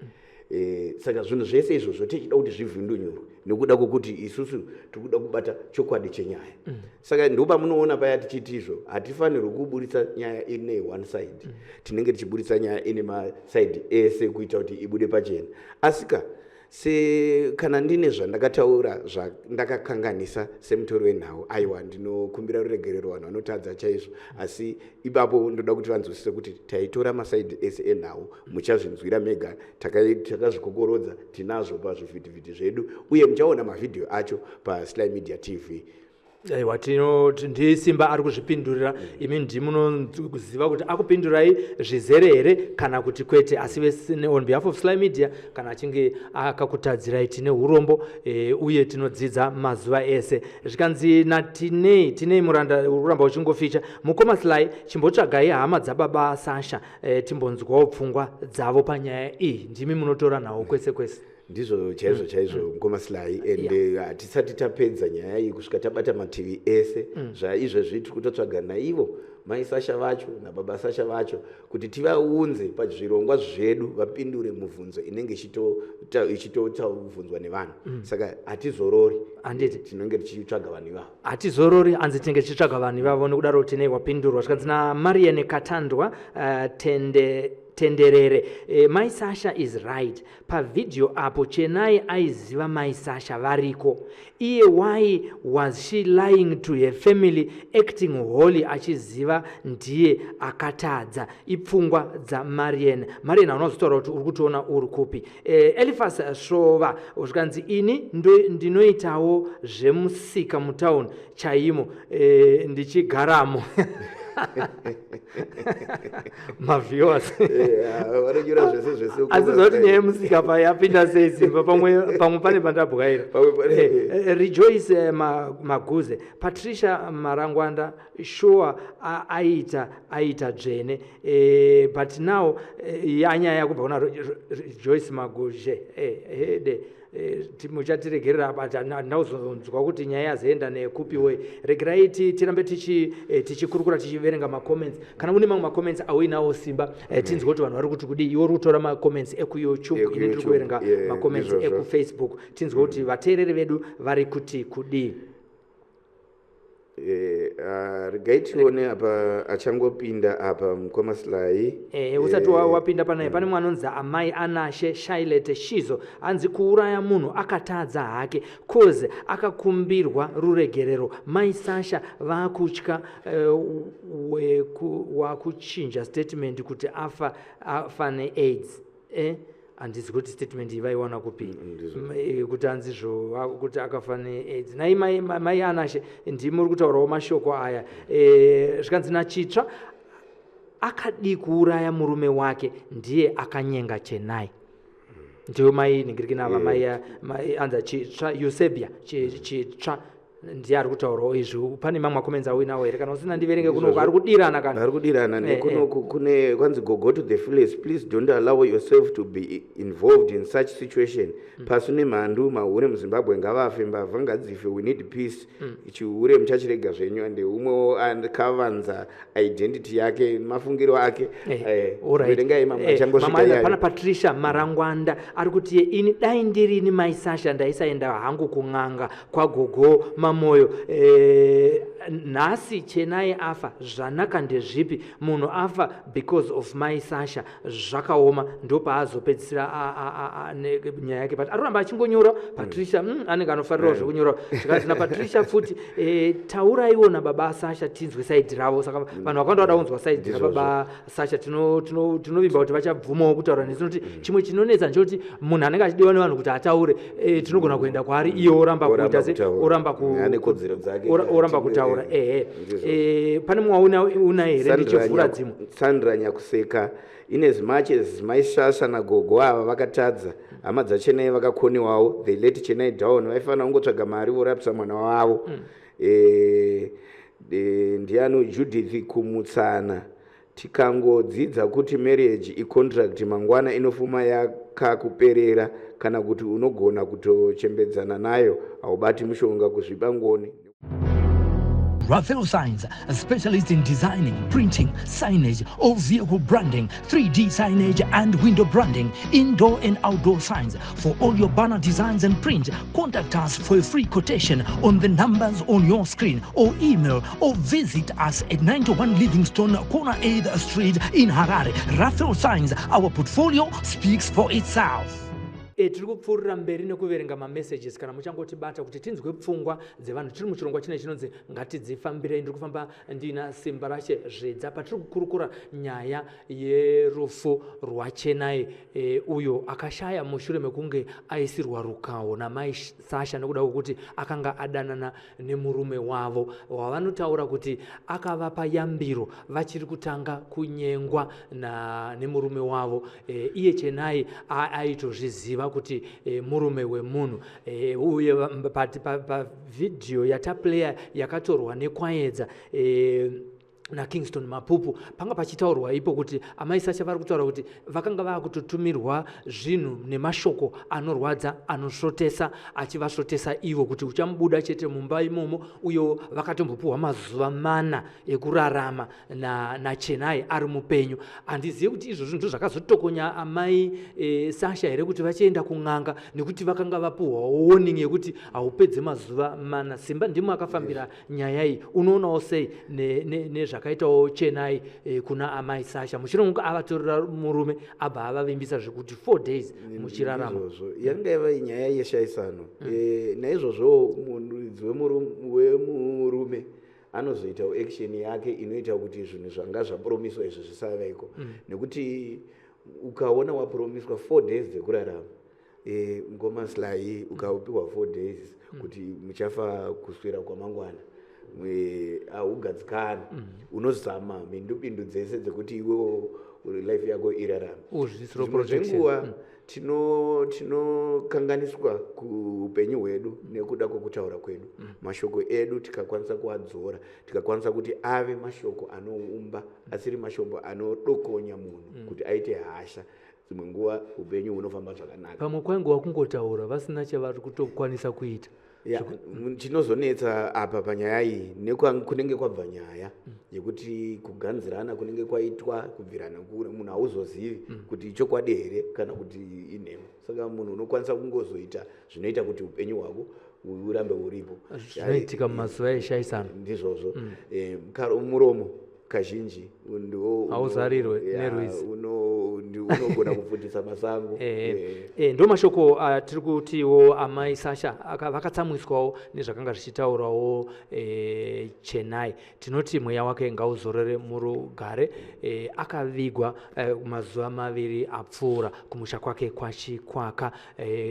Saka zvinhu zvese izvozvo tichida kuti zvivhundunyurwe nekuda kwokuti isusu tiri kuda kubata chokwadi chenyaya. Saka ndopamunoona paya tichiti izvo hatifanirwi kuburitsa nyaya ine one side. Tinenge tichiburitsa nyaya ine maside ese kuita kuti ibude pachena. Asika se kana ndine zvandakataura zvandakakanganisa semutori wenhau, aiwa, ndinokumbira ruregerero. Vanhu vanotadza chaizvo, asi ipapo ndoda kuti vanzwisise kuti taitora maside ese enhau. Muchazvinzwira mega, takazvikokorodza, tinazvo pazvivhitivhiti zvedu, uye muchaona mavhidhiyo acho paSly Media TV. Aiwa, ndiSimba ari kuzvipindurira. Imi ndimunoziva kuti akupindurai zvizere here kana kuti kwete. Asi on behalf of Sly Media, kana achinge akakutadzirai, tine urombo, uye tinodzidza mazuva ese. Zvikanzi natinei, Tinei Muranda, uri kuramba uchingoficha. Mukoma Sly, chimbotsvagai hama dzababa Sasha, timbonzwawo pfungwa dzavo panyaya iyi. Ndimi munotora nhau kwese kwese. Ndizvo chaizvo chaizvo, mukoma Sly, and hatisati tapedza nyaya iyi kusvika tabata mativi ese. Zvaizvezvi tiri kutotsvaga naivo mai Sasha vacho nababa Sasha vacho kuti tivaunze pazvirongwa zvedu, vapindure mubvunzo inenge ichitobvunzwa nevanhu. Saka hatizorori. Handiti. Tinenge tichitsvaga vanhu ivavo. Hatizorori, hanzi tinenge tichitsvaga vanhu ivavo. Nokudaro tinei wapindurwa. Zvikanzi naMarian Katandwa, tende tenderere, mai Sasha is right. Pavhidhiyo apo Chenai aiziva mai Sasha variko. Iye why was she lying to her family, acting holy achiziva ndiye akatadza? Ipfungwa dzaMarian. Marian, haunozotaura kuti uri kutoona uri kupi. Elifas Svova, zvikanzi ini ndinoitawo zvemusika mutauni chaimo, ndichigaramo. Maviewers Vanonyora zvese zvese. Asi zvati nyaya yemusika pa yapinda sei, Simba? Pamwe pane pandabwaira. Rejoice Maguze, Patricia Marangwanda, sure, aita dzvene, but now yanyaya yakubva kuna Rejoice Maguzhe. Hede, muchatiregerera, but handina kuzonzwa kuti nyaya yazoenda nekupiwe. Regerai tirambe tichikurukura, tichiverenga macomments. Kana une mamwe macomments auinawo, Simba, tinzwe kuti vanhu vari kuti kudii. Iwe uri kutora macomments ekuYouTube, ini ndiri EkuYouTube, kuverenga yeah, macomments ndizvozvo. ekuFacebook. Tinzwe kuti vateereri vedu vari kuti kudii. Regai tione apa achangopinda apa, mukoma Sly. Usati wapinda panaye, pane mumwe anonzi Amai Anashe Shailet Shizo, hanzi kuuraya munhu akatadza hake, cause akakumbirwa ruregerero. Mai Sasha vakutya, wakuchinja statement kuti afa neAIDS. Handizi kuti statement iyi vaiwana kupi. Ndizvo. Kuti hanzizvo kuti akafa neAIDS. Nai mai Anashe, ndimi kutaurawo mashoko aya. Zvikanzi naChitsva akadi kuuraya murume wake, ndiye akanyenga Chenai. Ndiyo mai ningirikina mai anza Chitsva Eusebia Chitsva, ndiye ari kutaurawo izvi. Pane mamwe macomments auinawo here? Kana usina, ndiverenge kunoku, ari kudirana kana. Vari kudirana. Nekunoku kune kwanzi, "Gogo to the fullest, please don't allow yourself to be involved in such situation. Pasi nemhandu, mahure muZimbabwe ngavafe, mbavha ngadzife, we need peace. Chihure muchachirega zvenyu." And umwewo akavanza identity yake, mafungiro ake. Alright. Verengai mamwe achangosvika iyayo. Pana Patricia Marangwanda ari kuti, "Ini dai ndirini mai Sasha, ndaisaenda hangu kun'anga kwagogo Mamoyo. Nhasi Chenai afa, zvanaka ndezvipi? Munhu afa because of mai Sasha, zvakaoma." Ndopaazopedzisira nyaya yake, but aroramba achingonyora Patricia. Anenge anofarirawo zvekunyora. Zvikanzi naPatricia futi, "Tauraiwo nababa Sasha tinzwe side ravo." Saka vanhu vakawanda vada kunzwa side rababa Sasha. Tinovimba kuti vachabvumawo kutaura nesu, nokuti chimwe chinonetsa ndechekuti munhu anenge achidiwa nevanhu kuti ataure, tinogona kuenda kwaari, iye oramba Oramba kuita se kutaura. Oramba Ane kodzero dzake. oramba kutaura. Ehe. Ndizvo. Pane mumwe una here? Sandra Ndichivhura dzimwe. Sandra Nyakuseka, "In as much as mai Sasha nagogo ava vakatadza, hama dzaChenai vakakoniwawo. They let Chenai down. Vaifanira kungotsvaga mari vorapisa mwana wavo." Ndiani, Judith Kumutsana, "Tikangodzidza kuti marriage icontract, mangwana inofuma yakakuperera, kana kuti unogona kutochembedzana nayo. Haubati mushonga, kuzvipa ngoni." Raphael Signs, a specialist in designing, printing, signage, all vehicle branding, 3D signage and window branding, indoor and outdoor signs. For all your banner designs and print, contact us for a free quotation on the numbers on your screen or email or visit us at 91 Livingstone, corner 8th Street in Harare. Raphael Signs, our portfolio speaks for itself. Tiri kupfuurira mberi nekuverenga mamessages kana muchangotibata, kuti tinzwe pfungwa dzevanhu. Tiri muchirongwa chine chinonzi Ngatidzifambirei. Ndiri kufamba ndina Simba Rashe Zvedza, patiri kukurukura nyaya yerufu rwaChenai, uyo akashaya mushure mekunge aisirwa rukawo namai Sasha nekuda kwekuti akanga adanana nemurume wavo, wavanotaura kuti akavapa yambiro vachiri kutanga kunyengwa nemurume wavo. Iye Chenai aitozviziva kuti murume wemunhu. Uye pavhidhiyo yataplaya yakatorwa neKwayedza naKingston Mapupu, panga pachitaurwa ipo kuti amai Sasha vari kutaura kuti vakanga vakutotumirwa zvinhu nemashoko anorwadza, anosvotesa, achivasvotesa ivo kuti uchamubuda chete mumba imomo. Uye vakatombopiwa mazuva 4 ekurarama naChenai ari mupenyu. Handizivi kuti izvozvo ndo zvakazotokonya amai Sasha here kuti vachienda kun'anga, nekuti vakanga vapiwawo warning yekuti haupedze mazuva 4. Simba, ndimo akafambira nyaya iyi. Unoonawo sei nezvakaitawo Chenai kuna amai Sasha mushure mekunge avatorera murume, abva avavimbisa zvekuti 4 days muchirarama? Ndizvozvo, yanga yava nyaya yeshaisano. Naizvozvo muridzi wemurume anozoitawo action yake inoita kuti zvinhu zvanga zvapromiswa izvi zvisavaiko, nekuti ukaona wapromiswa 4 days dzekurarama, ngoma Sly, ukapiwa 4 days kuti muchafa kuswera kwamangwana, haugadzikani. Unozama mhindupindu dzese dzekuti iwewo life yako irarame. Uzvisiro Zvimwe protection. zvenguva tinokanganiswa kuupenyu hwedu nekuda kwekutaura kwedu. Mashoko edu tikakwanisa kuadzora, tikakwanisa kuti ave mashoko anoumba, asiri mashoko anodokonya munhu kuti aite hasha, dzimwe nguva upenyu hunofamba zvakanaka. Pamwe kwaingova kungotaura vasina chavari kutokwanisa kuita. Ya, chinozonetsa apa panyaya iyi kunenge kwabva nyaya yekuti kuganzirana kunenge kwaitwa kubvirana kure, munhu hauzozivi kuti ichokwadi here kana kuti inhema. Saka munhu unokwanisa kungozoita zvinoita kuti upenyu hwako. Urambe uripo. Zvinoitika mumazuva eshaisano. Ndizvozvo. Muromo kazhinji ndiwo Hauzarirwe nerwizi. Unogona kupfutisa masango. Ndo mashoko atiri kutiwo amai Sasha vakatsamwiswawo nezvakanga zvichitaurawo Chenai. Tinoti mweya wake ngauzorore murugare. Akavigwa mazuva 2 apfuura kumusha kwake kwaChikwaka.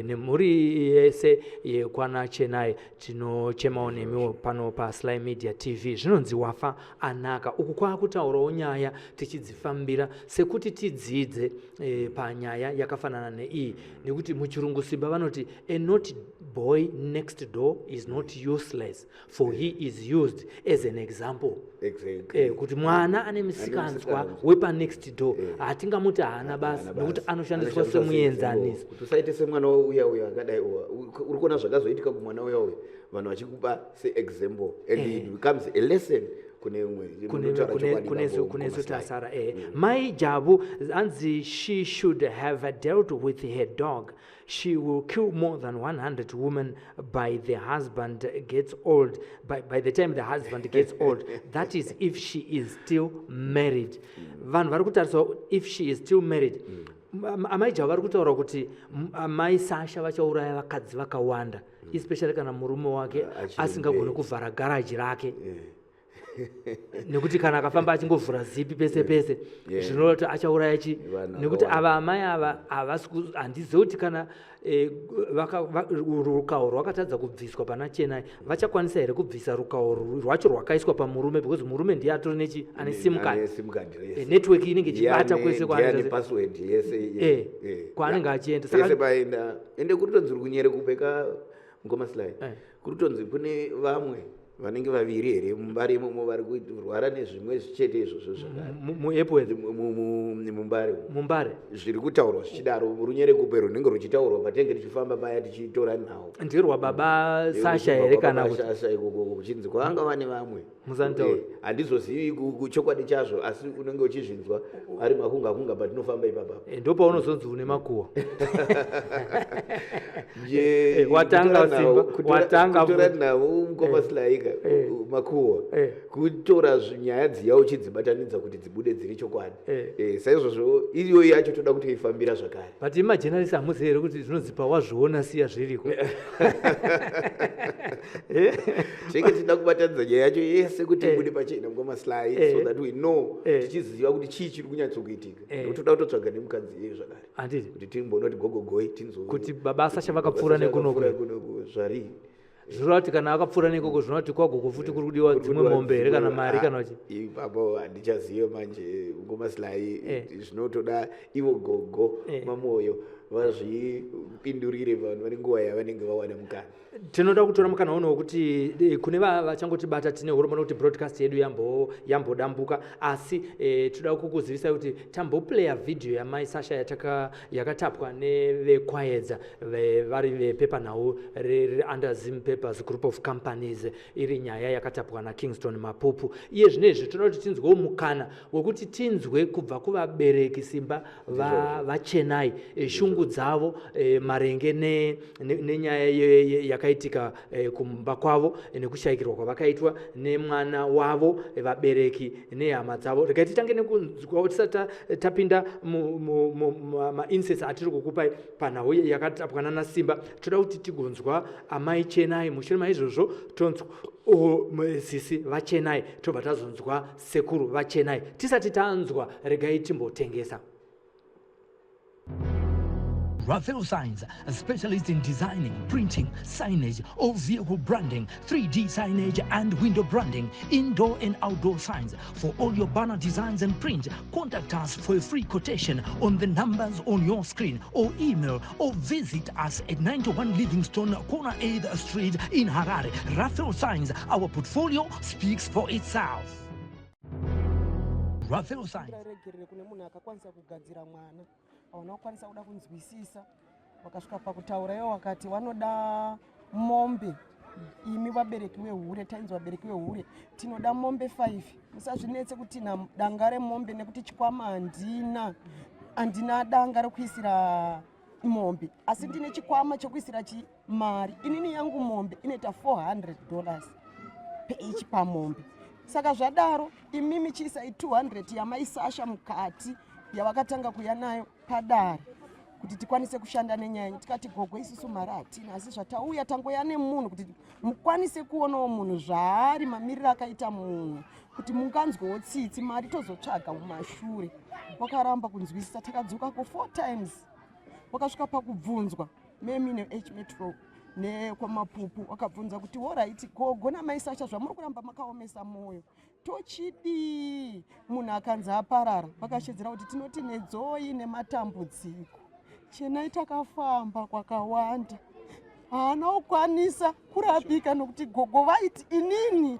Nemhuri yese yekwana Chenai tinochemawo nemiwo pano paSly Media TV. Zvinonzi wafa anaka. Uku kwakutaurawo nyaya tichidzifambira sekuti tidzidze panyaya yakafanana neiyi, nekuti muchirungu, Simba, vanoti a not boy next door is not useless, for he is used as an example. Kuti mwana ane misikanzwa misikanzwa. Wepanext door, hatingamuti haana basa, Haana nekuti basa. anoshandiswa Anoshandiswa semuenzaniso. Kuti usaite semwana uya uya akadai uwa. Uri kuona zvakazoitika kumwana uya uya, vanhu vachikupa seexample and it becomes a lesson kune umwe. Munotaura chokwadi bambo Kune Mukoma Sly. Tasara. Mai Jabu anzi she should have dealt with her dog. She will kill more than 100 women by the husband gets old, by the time the husband gets old. That is if she is still married. Vanhu vari kutarisa if she is still married. Amai Jabu vari kutaura kuti amai Sasha vachauraya vakadzi vakawanda, especially kana murume wake Achiri asingagoni mberi. Kuvhara garaji rake, nekuti kana akafamba achingovhura zipi pese pese, zvinoreva kuti achauraya chi Vanhu nekuti vakawanda. Ava amai ava havasi handizivi kuti kana rukawo rwakatadza kubviswa pana Chenai, vachakwanisa here kubvisa rukawo rwacho rwakaiswa pamurume, because murume ndiye atori nechi ane SIM card. Ane SIM card yese. Network inenge ichibata kwese Ndiane kwaanenge password yese. Kwaanenge achienda. Pese paenda. Ende kurutonzi uri kunyere kupeka, Mukoma Sly. Kurutonzi kune vamwe vanenge vaviri here muMbare imomo vari kurwara nezvimwe zvichete izvozvo zvakare. MuEpworth? Mumbare umu. Mumbare. Zviri kutaurwa zvichidaro, runyere kupe runenge ruchitaurwa patinenge tichifamba paya tichitora nhau. Ndirwababa Sasha here kana kuti? Sasha ikoko kuchinzi kwanga vane vamwe. Musanitaura. Handizozivi chokwadi chazvo, asi unenge uchizvinzwa ari makunga kunga patinofamba ipapa. Ndopaunozonzi une makuhwa. Nje Watanga kutora Simba, watanga kutora futi. nhau, Mukoma Sly, makuhwa, kutora nyaya dziya uchidzibatanidza kuti dzibude dziri chokwadi. Saizvozvo iyoyo yacho toda kuti ifambira zvakare. But imajournalist, hamuzivi here kuti zvinonzi pawazviona siya zviriko? Tinenge tichida kubatanidza nyaya yacho yese kuti ibude pachena, Mukoma Sly, so that we know, tichiziva kuti chii chiri kunyatsokuitika, nekuti toda kutotsvaga nemukadzi iyeyo zvakare, Handiti? Kuti timbonoti gogogoi tinzwe Kuti baba Sasha vakapfuura nekunoku. Kunoku zvarii. Zvinoreva kuti kana akapfuura nekoko, zvinova kuti kwagogo futi kuri kudiwa dzimwe mombe here kana mari kana uchi Ipapo handichaziva manje, Mukoma Sly. Zvinotoda ivo gogo Mamoyo vazvipindurire, vanhu vane nguva yavanenge vawana mukana. Tinoda kutora mukana uno wekuti kune vachangotibata, tine urombo nekuti broadcast yedu yambodambuka, asi toda kukuzivisai kuti tamboplaya vhidhiyo yamai Sasha yakatapwa nevekwaedza vari vepepanhau reunder Zim Papers Group of Companies, iri nyaya yakatapwa naKingston Mapupu. Iye zvinezvi toda kuti tinzwewo mukana wekuti tinzwe kubva kuvabereki, Simba, vaChenai, shungu dzavo maringe nenyaya yakaitika kumba kwavo, nekushayikirwa kwavakaitwa nemwana wavo, vabereki nehama dzavo. Regai titange nekunzwa tisati tapinda mainsights atiri kukupai panhau yakatapwa nanaSimba. Toda kuti tigonzwa amai Chenai, mushure maizvozvo tonzwa sisi vaChenai, tobva tazonzwa sekuru vaChenai. Tisati tanzwa, regai timbotengesa. Raphael Signs, a specialist in designing, printing, signage, all vehicle branding, 3D signage and window branding, indoor and outdoor signs. For all your banner designs and print, contact us for a free quotation on the numbers on your screen or email or visit us at 91 Livingstone, corner 8th Street in Harare. Raphael Signs, our portfolio speaks for itself. Raphael Signs. Regerere kune munhu akakwanisa kugadzira mwana, hauna kukwanisa kuda kunzwisisa. Wakasvika pakutaura iwo wakati wanoda mombe. Imi vabereki vehure, tainzi vabereki vehure, tinoda mombe 5. Musazvinetse kuti na danga remombe, nekuti chikwama handina, handina danga rekuisira. mombe asi ndine chikwama chekuisira chi mari. Inini yangu mombe inoita $400 peichi pamombe. Saka zvadaro imimi chiisai 200 yamaisasha mukati yavakatanga kuya nayo padare kuti tikwanise kushanda nenyaya. Tikati gogo, isusu mari hatina, asi zvatauya tangoya nemunhu kuti mukwanise kuonawo munhu zvaari, mamiriro akaita munhu, kuti munganzwewo tsitsi, mari tozotsvaga mumashure. Wakaramba kunzwisisa. Takadzokako four times. Wakasvika pakubvunzwa memine H Metro nekwamapupu, wakabvunza kuti alright gogo namaisasha, zvamuri kuramba makaomesa mwoyo, tochidii? Munhu akanzi aparara, vakashedzera kuti tinoti nedzoi nematambudziko. Chenai takafamba kwakawanda, haana kukwanisa kurapika nokuti gogo vaiti, "Inini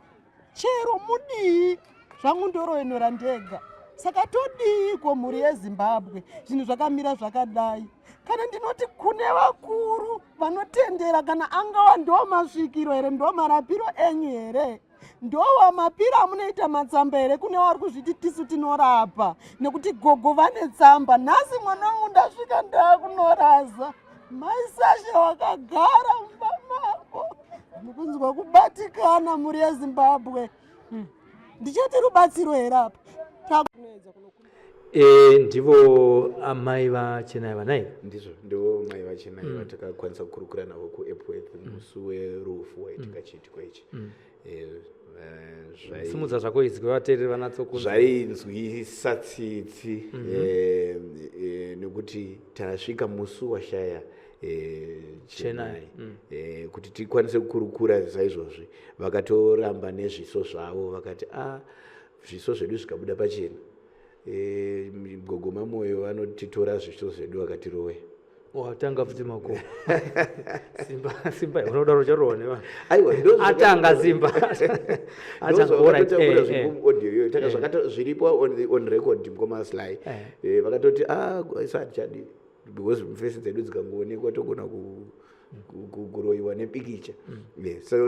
chero mudii zvangu, ndoroenora ndega." Saka todiiko, mhuri yeZimbabwe, zvinhu zvakamira zvakadai? Kana ndinoti kune vakuru vanotendera, kana angawa ndo masvikiro here, ndo marapiro enyu here, ndowa mapiro amunoita matsamba here kune vari kuzviti tisu tinorapa? Nekuti gogo vane tsamba. Nhasi mwana wangu ndasvika ndaakunoraza maisasha wakagara mumba mako. Ndikunzwa kubatikana, mhuri yeZimbabwe. Ndichati rubatsiro here apa? Ndivo amai vaChenai vanai? Ndizvo, ndivo mai vaChenai vatakakwanisa kukurukura navo kuEpworth musi werufu waitika chiitiko ichi. Simudza zvako izwi, vateereri vanatsokunzwa. Zvainzwisa tsitsi nekuti tasvika musi washaya Chenai kuti tikwanise kukurukura saizvozvi, vakatoramba nezviso zvavo, vakati a zviso zvedu zvikabuda pachena, gogo Mamoyo vanotitora zviso zvedu vakatirove. Watanga futi mako, Simba. Simba, unoda ucharohwa nevanhu. Aiwa. Atanga Simba. Atanga, alright. Audio iyoyo taka zviripo on record, mukoma Sly. Vakatoti a isa hatichadi because face dzedu dzikangoonekwa togona kuroyiwa nepikicha.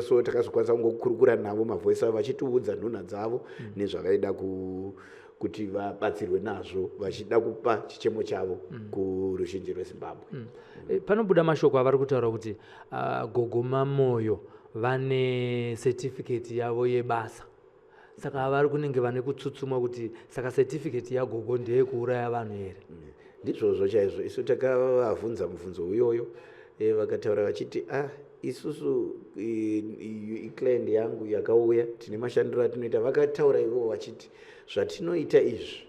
So takazokwanisa kungokurukura navo mavoice avo vachitiudza nhunha dzavo nezvavaida kuti vabatsirwe nazvo, vachida kupa chichemo chavo kuruzhinji rweZimbabwe. Panobuda mashoko avari kutaura kuti gogo Mamoyo vane certificate yavo yebasa, saka vari kunenge vane kutsutsumwa kuti saka certificate yagogo ndeyekuuraya vanhu here? Ndizvozvo chaizvo. Isu takavabvunza mubvunzo uyoyo, vakataura vachiti ah, isusu iclient yangu yakauya, tine mashandiro atinoita. Vakataura ivovo vachiti zvatinoita izvi,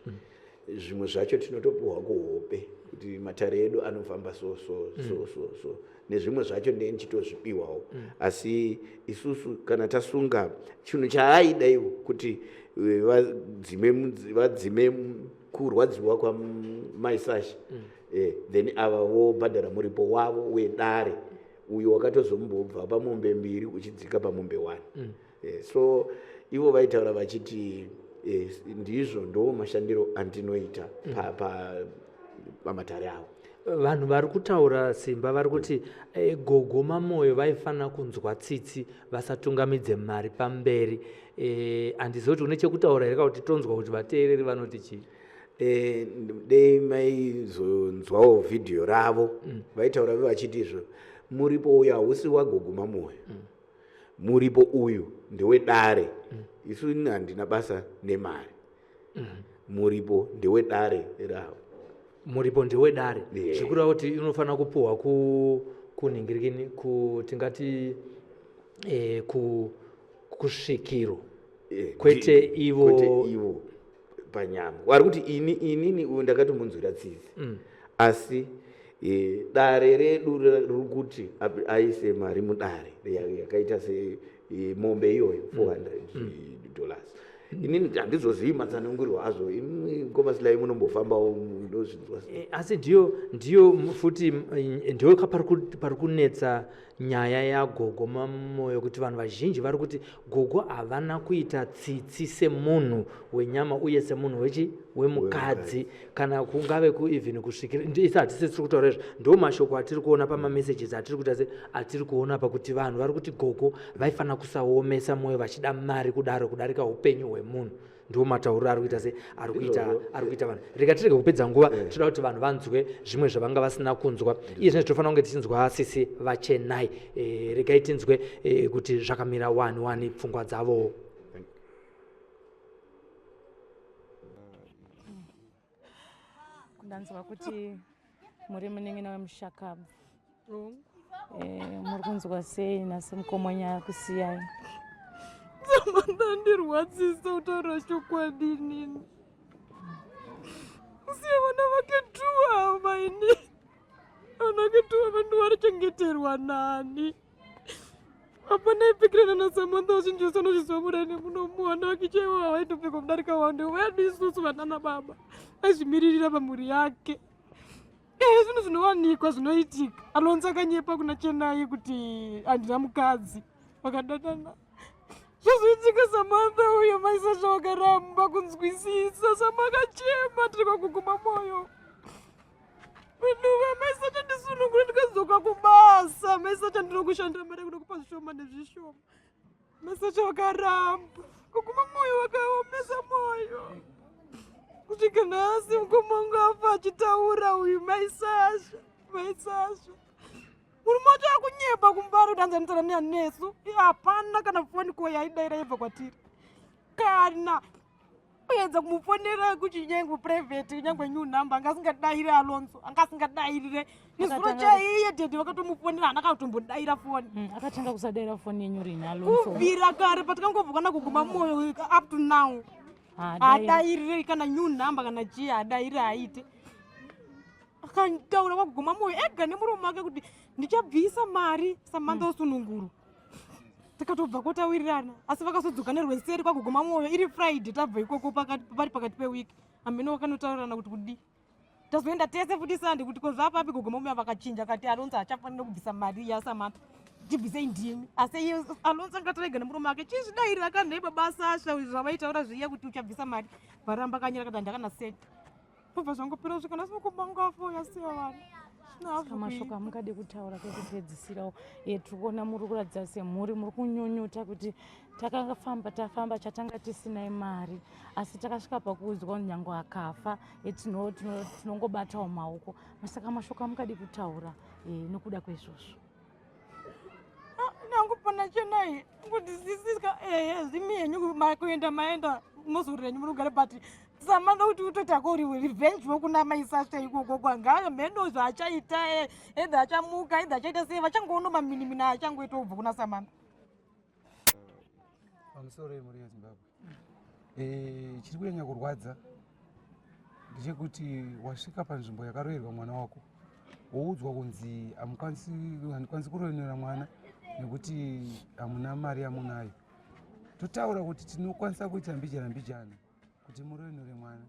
zvimwe zvacho tinotopiwa kuhope kuti matare edu anofamba so so so so so, nezvimwe zvacho ndee ndichitozvipiwawo. Asi isusu kana tasunga chinhu chaaida ivo kuti vadzime kurwadziwa kwamaiSasha, then ava vobhadhara muripo wavo wedare uyo wakatozombobva pamombe mbiri uchidzika pamombe 1. So ivo vaitaura vachiti ndizvo ndo mashandiro andinoita pamatare avo. Vanhu vari kutaura, Simba, vari kuti gogo Mamoyo vaifanira kunzwa tsitsi, vasatungamidze mari pamberi. Handizivi kuti une chekutaura here, kana kuti tonzwa kuti vateereri vanoti chii. Dei maizonzwawo vhidhiyo ravo, vaitaura vachiti izvo muripo uyu hausi wagogo Mamoyo, muripo uyu ndewedare. Isu ini handina basa nemari, muripo ndewedare ravo. Muripo ndewedare. Yeah. Zvikureva kuti unofanira kupuhwa ku kunhingirikini ku tingati kusvikiro, kwete ivo. Kwete ivo panyama. Vari kuti ini inini uyu ndakatomunzwira tsitsi, asi dare redu riri kuti aise mari mudare yakaita semombe iyoyo, $400. Inini handizozivi matsananguriro azvo. Imi komasilai munombofambawo, munozvinzwa. Asi ndiyo futi ndiyo pari kunetsa nyaya yagogo Mamoyo, kuti vanhu vazhinji vari kuti gogo havana kuita tsitsi semunhu wenyama uye semunhu wechi wemukadzi, kana kungave kueven kusvikira isi hatisi tiri kutaura izvo. Ndo mashoko atiri kuona pamamessages atiri kuita se atiri kuona pakuti vanhu vari kuti gogo vaifanira kusaomesa mwoyo vachida mari kudaro kudarika upenyu hwemunhu. Ndiwo matauriro ari kuita se ari kuita ari kuita vanhu. Rega tirege kupedza nguva, toda kuti vanhu vanzwe zvimwe zvavanga vasina kunzwa. Iye zvino tinofanira kunge tichinzwa sisi vaChenai. Regai tinzwe kuti zvakamira wani wani pfungwa dzavo. Ndanzwa kuti muri munin'ina wemushakabvu. Muri kunzwa sei nhasi mukoma nyaya kusiyai? Ndandirwadzisa kutaura chokwadi inini. Kusiya vana vake two ava ini. Vana vake two ava ndivarichengeterwa nani? Hapana ipikirana naSamantha vazhinji vese vanozviziva murene munomuwana vake chaivo havaitopfeka kudarika wande vedu isusu vanana baba aizvimiririra pamhuri yake. Zvinhu zvinowanikwa zvinoitika. Alonso akanyepa kuna Chenai kuti handina mukadzi, vakadanana. Zvazoitika Samantha uyo mai Sasha vakaramba kunzwisisa. Samakachema tiri kwakuguma moyo. Vanhu vamai Sasha ndisunungure ndikadzoka kubasa. Mai Sasha ndinokushandira mari kuda kupa zvishoma nezvishoma. Mai Sasha vakaramba kuguma moyo, vakaomesa moyo kusvika nhasi. Mukoma wangu afa achitaura uyu mai Sasha, mai Sasha murume wacho akunyepa kumbari kuti anzi anotaura nesu. Hapana kana foni ko yaidaira yebva kwatiri, kana kuedza kumufonera kuchinyangwe private, kunyangwe new number anga asingadaire. Alonso anga asingadairire nezuro chaiye. Dhedhe vakatomufonera, haana katombodayira foni. Akatanga kusadaira foni yenyu rini Alonso? Kubvira kare patikangobva kana kuguma moyo up to now hadairire kana new number kana chii, hadaire haite. Akataura kwakuguma moyo ega nemuromo wake kuti ndichabvisa mari Samantha osununguru. Tikatobva kotawirirana, asi vakazodzoka nerweseri kwakuguma mwoyo iri Friday. Tabva ikoko pari pakati pewiki, hamene wakanotaurirana kuti kudii. Tazoenda tese futi Sunday kuti ko zvapapi gogoma moyo, vakachinja kati Alonso hachafanira kubvisa mari yaSamantha, tibvisei ndimi. Asi iye Alonso angatorega nemurume wake chizvidairira kanhei baba Sasha zvavaitaura zviya kuti uchabvisa mari, varamba kanyira kati handakana seti. Kubva zvangopera kusvika nhasi mukoma wangu afa yasiya vana. Saka mashoko amungade kutaura kwekupedzisirawo? Tiri kuona muri kuratidza semhuri muri kunyunyuta kuti takafamba tafamba chatanga tisinai mari, asi takasvika pakuudzwa nyange akafa tinongobatawo maoko. Saka mashoko amungade kutaura nokuda kweizvozvo? Nangu pana Chenai kuti sisika ehe zvimi henyu kuenda maenda mozorora henyu munogara, but Samantha kuti utoitako revenge wokuna mai Sasha ikoko kwangaya mheno zvaachaita, either achamuka either achaita sei, vachangoona maminimina achangoita kubva kuna Samantha. Pamusoro yemhuri yeZimbabwe, chiri kunyanya kurwadza ndechekuti wasvika panzvimbo yakaroverwa mwana wako, woudzwa kunzi handikwanisi kuroverera mwana nekuti hamuna mari yamunayo. Totaura kuti tinokwanisa kuita mbijana mbijana kuti murovenure mwana,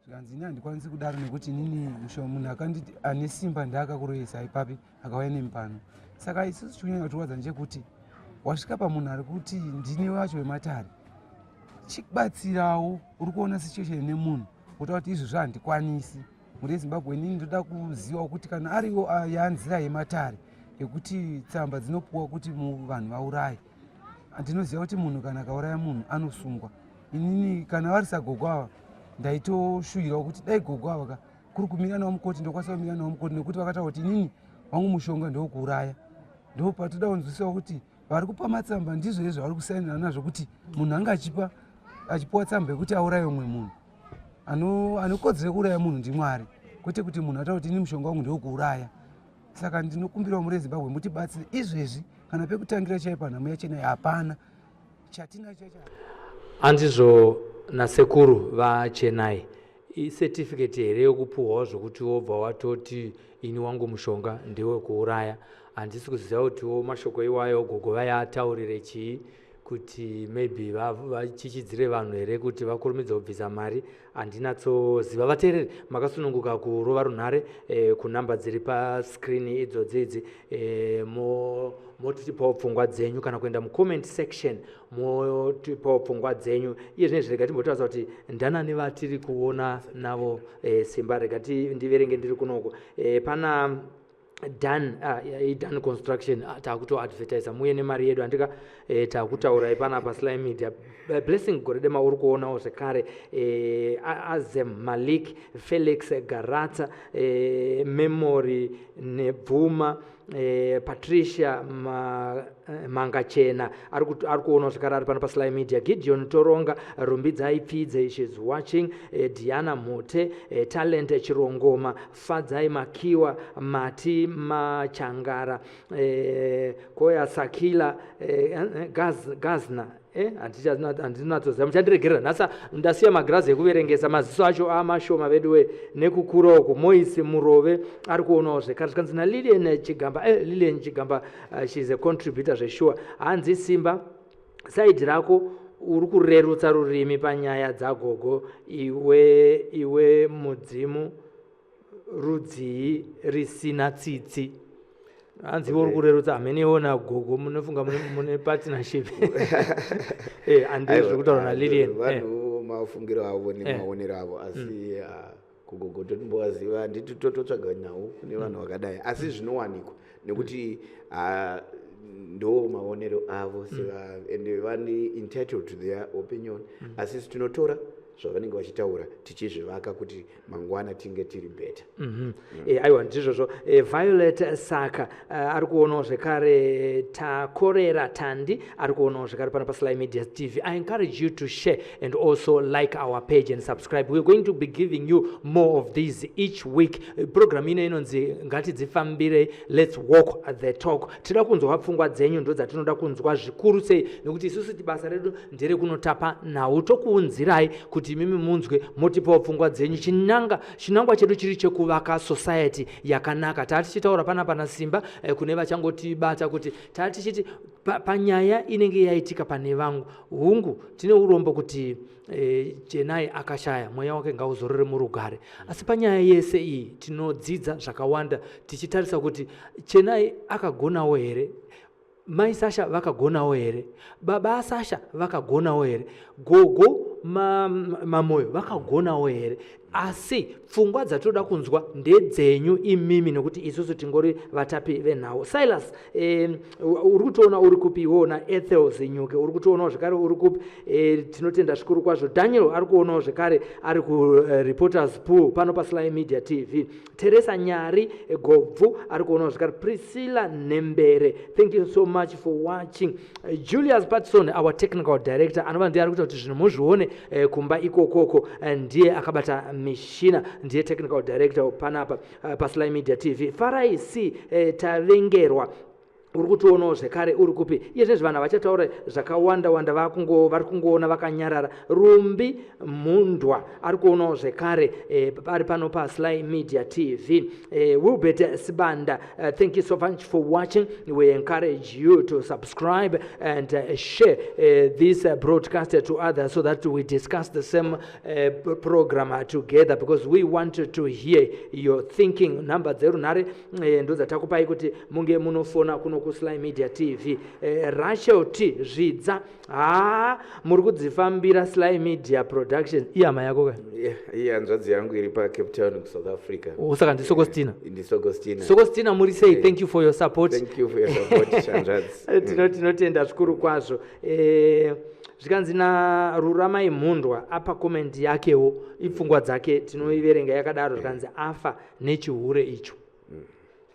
zvikanzi ini handikwanisi kudaro nekuti inini munhu akanditi ane simba ndaakakuroyesa ipapi akauya nemi pano. Saka isusu chikunyanya kutirwadza ndechekuti wasvika pamunhu ari kuti ndini wacho wematare, chikubatsirawo. Uri kuona situation nemunhu wotaura kuti izvozvo handikwanisi. Mhuri yeZimbabwe, inini ndoda kuzivawo kuti kana ariwo yanzira yematare yekuti tsamba dzinopuwa kuti vanhu vauraye, ndinoziva kuti munhu kana akauraya munhu anosungwa. Inini kana vari sagogo ava, ndaitoshuvirawo kuti dai gogo ava ka kuri kumira navo mukoti, ndokwanisa kumira navo mukoti, nekuti vakataura kuti inini wangu mushonga ndokuuraya. Ndo patoda kunzwisiwa kuti vari kupa matsamba ndizvo izvo vari kusainira nazvo kuti munhu anga achipa achipiwa tsamba yekuti auraye umwe munhu. Anokodzera kuuraya munhu ndiMwari, kwete kuti munhu ataura kuti ini mushonga wangu ndewekuuraya. Saka ndinokumbirawo muri Zimbabwe mutibatsire izvezvi, kana pekutangira chaipo nhamo yachena hapana chatina chacho. Handizvo nasekuru vaChenai, icertificate here yokupuhwawo zvokuti wobva watoti ini wangu mushonga ndewekuuraya? Handisi kuziva kutiwo mashoko iwayo gogo vayataurire chii, kuti maybe vachichidzire vanhu here kuti vakurumidze kubvisa mari, handinatsoziva. Vateereri, makasununguka kurova runhare kunhamba dziri pascreen idzodzi idzi, motipawo pfungwa dzenyu, kana kuenda mucomment section motipawo pfungwa dzenyu. Iye zvinezvi rega timbotaurisa kuti ndanani vatiri kuona navo. Simba, rega ndiverenge ndiri kunoko. Pana Dan iDan Construction. Takutoadvertisa muye nemari yedu, handika? Takutaurai panapa Sly Media. Blessing Goredema uri kuonawo zvekare, Azem Malik, Felix Garatsa, Memory Nebvuma, Patricia Mangachena ari kuonawo zvekare, ari pano paSly Media. Gideon Toronga, Rumbidzai Pfidze, she's watching, Diana Mhote, Talent Chirongoma, Fadzai Makiwa, Mati Machangara, Koya Sakila, Gazna, handinatsoziva, muchandiregerera, nhasi ndasiya magirazi ekuverengesa, maziso acho amashoma veduwe nekukura uku. Moisi Murove ari kuonawo zvekare. Zvikanzi naLilian Chigamba, Lilian Chigamba, she's a contributor zveshuwa. Hanzi, "Simba, side rako uri kurerutsa rurimi panyaya dzagogo. Iwe mudzimu rudzii risina tsitsi?" Hanzi iwe uri kurerutsa hamenewo nagogo, munofunga mune partnership. Handii zviri kutaura naLilian. Vanhu mafungiro avo nemaonero avo, asi kugogo totimbovaziva, handiti? Tototsvaga nhau kune vanhu vakadai, asi zvinowanikwa nekuti ndo maonero avo seva, and vane entitled to their opinion, asi isu tinotora zvavanenge vachitaura tichizvivaka kuti mangwana tinge tiri better. Aiwa, ndizvozvo. Violet Saka ari kuonawo zvekare, Takorera Tandi ari kuonawo zvekare pano paSly Media TV. I encourage you to share and also like our page and subscribe. We're going to be giving you more of these each week. Program ino inonzi Ngatidzifambire, Let's Walk the Talk. Tinoda kunzwa pfungwa dzenyu, ndo dzatinoda kunzwa zvikuru sei, nekuti isusu ti basa redu nderekunotapa nhau, tokuunzirai kuti imimi munzwe, motipawo pfungwa dzenyu. Chinangwa chedu chiri chekuvaka society yakanaka. Taa tichitaura panapa naSimba, kune vachangotibata, kuti taa tichiti panyaya inenge yaitika pane vangu, hungu, tine urombo kuti Chenai akashaya, mweya wake ngauzorore murugare. Asi panyaya yese iyi tinodzidza zvakawanda, tichitarisa kuti Chenai akagonawo here, mai Sasha vakagonawo here, baba aSasha vakagonawo here, gogo Mamoyo vakagonawo here. Asi pfungwa dzatinoda kunzwa ndedzenyu imimi, nekuti isusu tingori vatapi venhau. Silas, uri kutoona uri kupi iwewo? Naethel Zinyuke uri kutionawo zvekare, uri kupi? Tinotenda zvikuru kwazvo. Daniel ari kuonawo zvekare, ari kuReporters Pool pano paSly Media TV. Teresa Nyari Gobvu ari kuonawo zvekare. Priscilla Nembere, thank you so much for watching. Julius Patson, our technical director, anova ndiye ari kuita kuti zvinhu muzvione kumba ikokoko. Ndiye akabata mishina, ndiye technical director panapa paSly Media TV. Farai C Tavengerwa uri kutionawo zvekare, uri kupi iye zvinezvi? Vanhu havachataura zvakawanda wanda, vari kungoona vakanyarara. Rumbi Mhundwa ari kuonawo zvekare, ari pano paSly Media TV. Wilbert Sibanda, thank you so much for watching. We encourage you to subscribe and share this broadcast to others so that we discuss the same program together, because we want to hear your thinking. Nhamba dzerunhare ndo dzatakupai kuti munge munofona kuno kuSly Media TV. Rachel T Zvidza, haa, muri kudzifambira Sly Media Production. Ihama yako ka? Iye hanzvadzi yangu iri paCape Town, kuSouth Africa. Oh, saka ndiSokostina? NdiSokostina. Sokostina, muri sei? Thank you for your support. Thank you for your support, hanzvadzi. Tinotenda zvikuru kwazvo. Zvikanzi naRuramai Mhundwa, apa comment yakewo, ipfungwa dzake, tinoiverenga yakadaro. Zvikanzi, "Afa nechihure icho."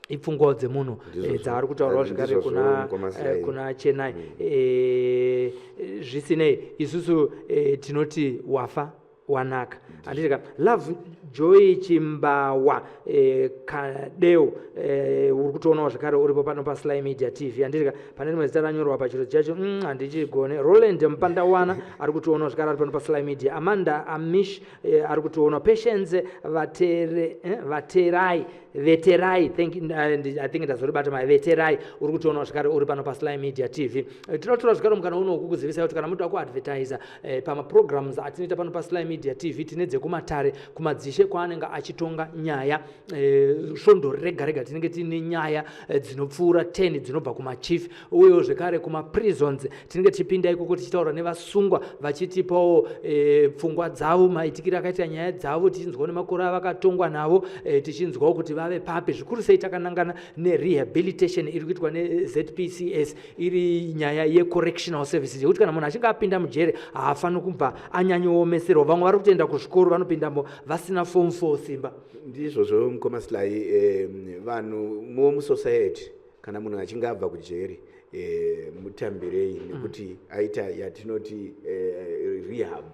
Ipfungwawo dzemunhu dzaari kutaurawo zvekare kuna Chenai. Zvisinei, isusu tinoti wafa wanaka, handitika? Love Joy Chimbawa, Kadeo, uri kutoonawo zvekare, uripo pano paSly Media TV, handitika? Pane rimwe zita ranyorwa pachiro chacho, handichigone. Roland Mupandawana ari kutionawo zvekare, ari pano paSly Media. Amanda Amish ari kutionawo. Patience Vatere, Vaterai, Veterai, thank you, I think ndazoribata mai Veterai, uri kutionawo zvekare, uri pano paSly Media TV. Tinotora zvekare mukana uno kukuzivisai kuti kana munoda kuadvertisa pamaprograms atinoita pano paSly Media TV, tine dzekumatare, kumadzishe kwaanenge achitonga nyaya. Svondo rega rega tinenge tiine nyaya dzinopfuura 10 dzinobva kumachief, uyewo zvekare kumaprisons tinenge tichipinda ikoko tichitaura nevasungwa, vachitipawo pfungwa dzavo, maitikiro akaita nyaya dzavo, tichinzwawo nemakore avakatongwa navo, tichinzwawo kuti vari vave papi, zvikuru sei takanangana nerehabilitation iri kuitwa neZPCS, iri nyaya yecorrectional services, yekuti kana munhu achinge apinda mujere haafaniri kubva anyanyoomeserwa. Vamwe vari kutoenda kuzvikoro, vanopindamo vasina form 4, Simba. Ndizvozvo, mukoma Sly. Vanhu muwo musociety, kana munhu achinge abva kujeri, mutambirei nekuti aita yatinoti rehab.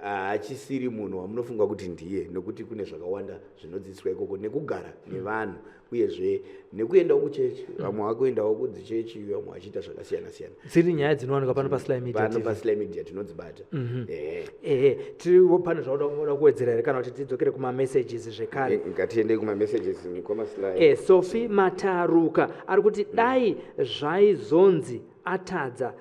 Haachisiri munhu wamunofunga kuti ndiye, nekuti kune zvakawanda zvinodzidziswa ikoko nekugara nevanhu, uyezve nekuendawo kuchechi. Vamwe vakuendawo kudzichechi, vamwe vachiita zvakasiyana siyana. Dziri nyaya dzinowanikwa pano paSly Media Pano TV. paSly Media tinodzibata. Ehe, tiriwo. Pane zvauda kuwedzera here, kana kuti tidzokere kumamessages zvekare? Ngatiendei kumamessages, mukoma Sly. Sophie Mataruka ari kuti dai zvaizonzi atadza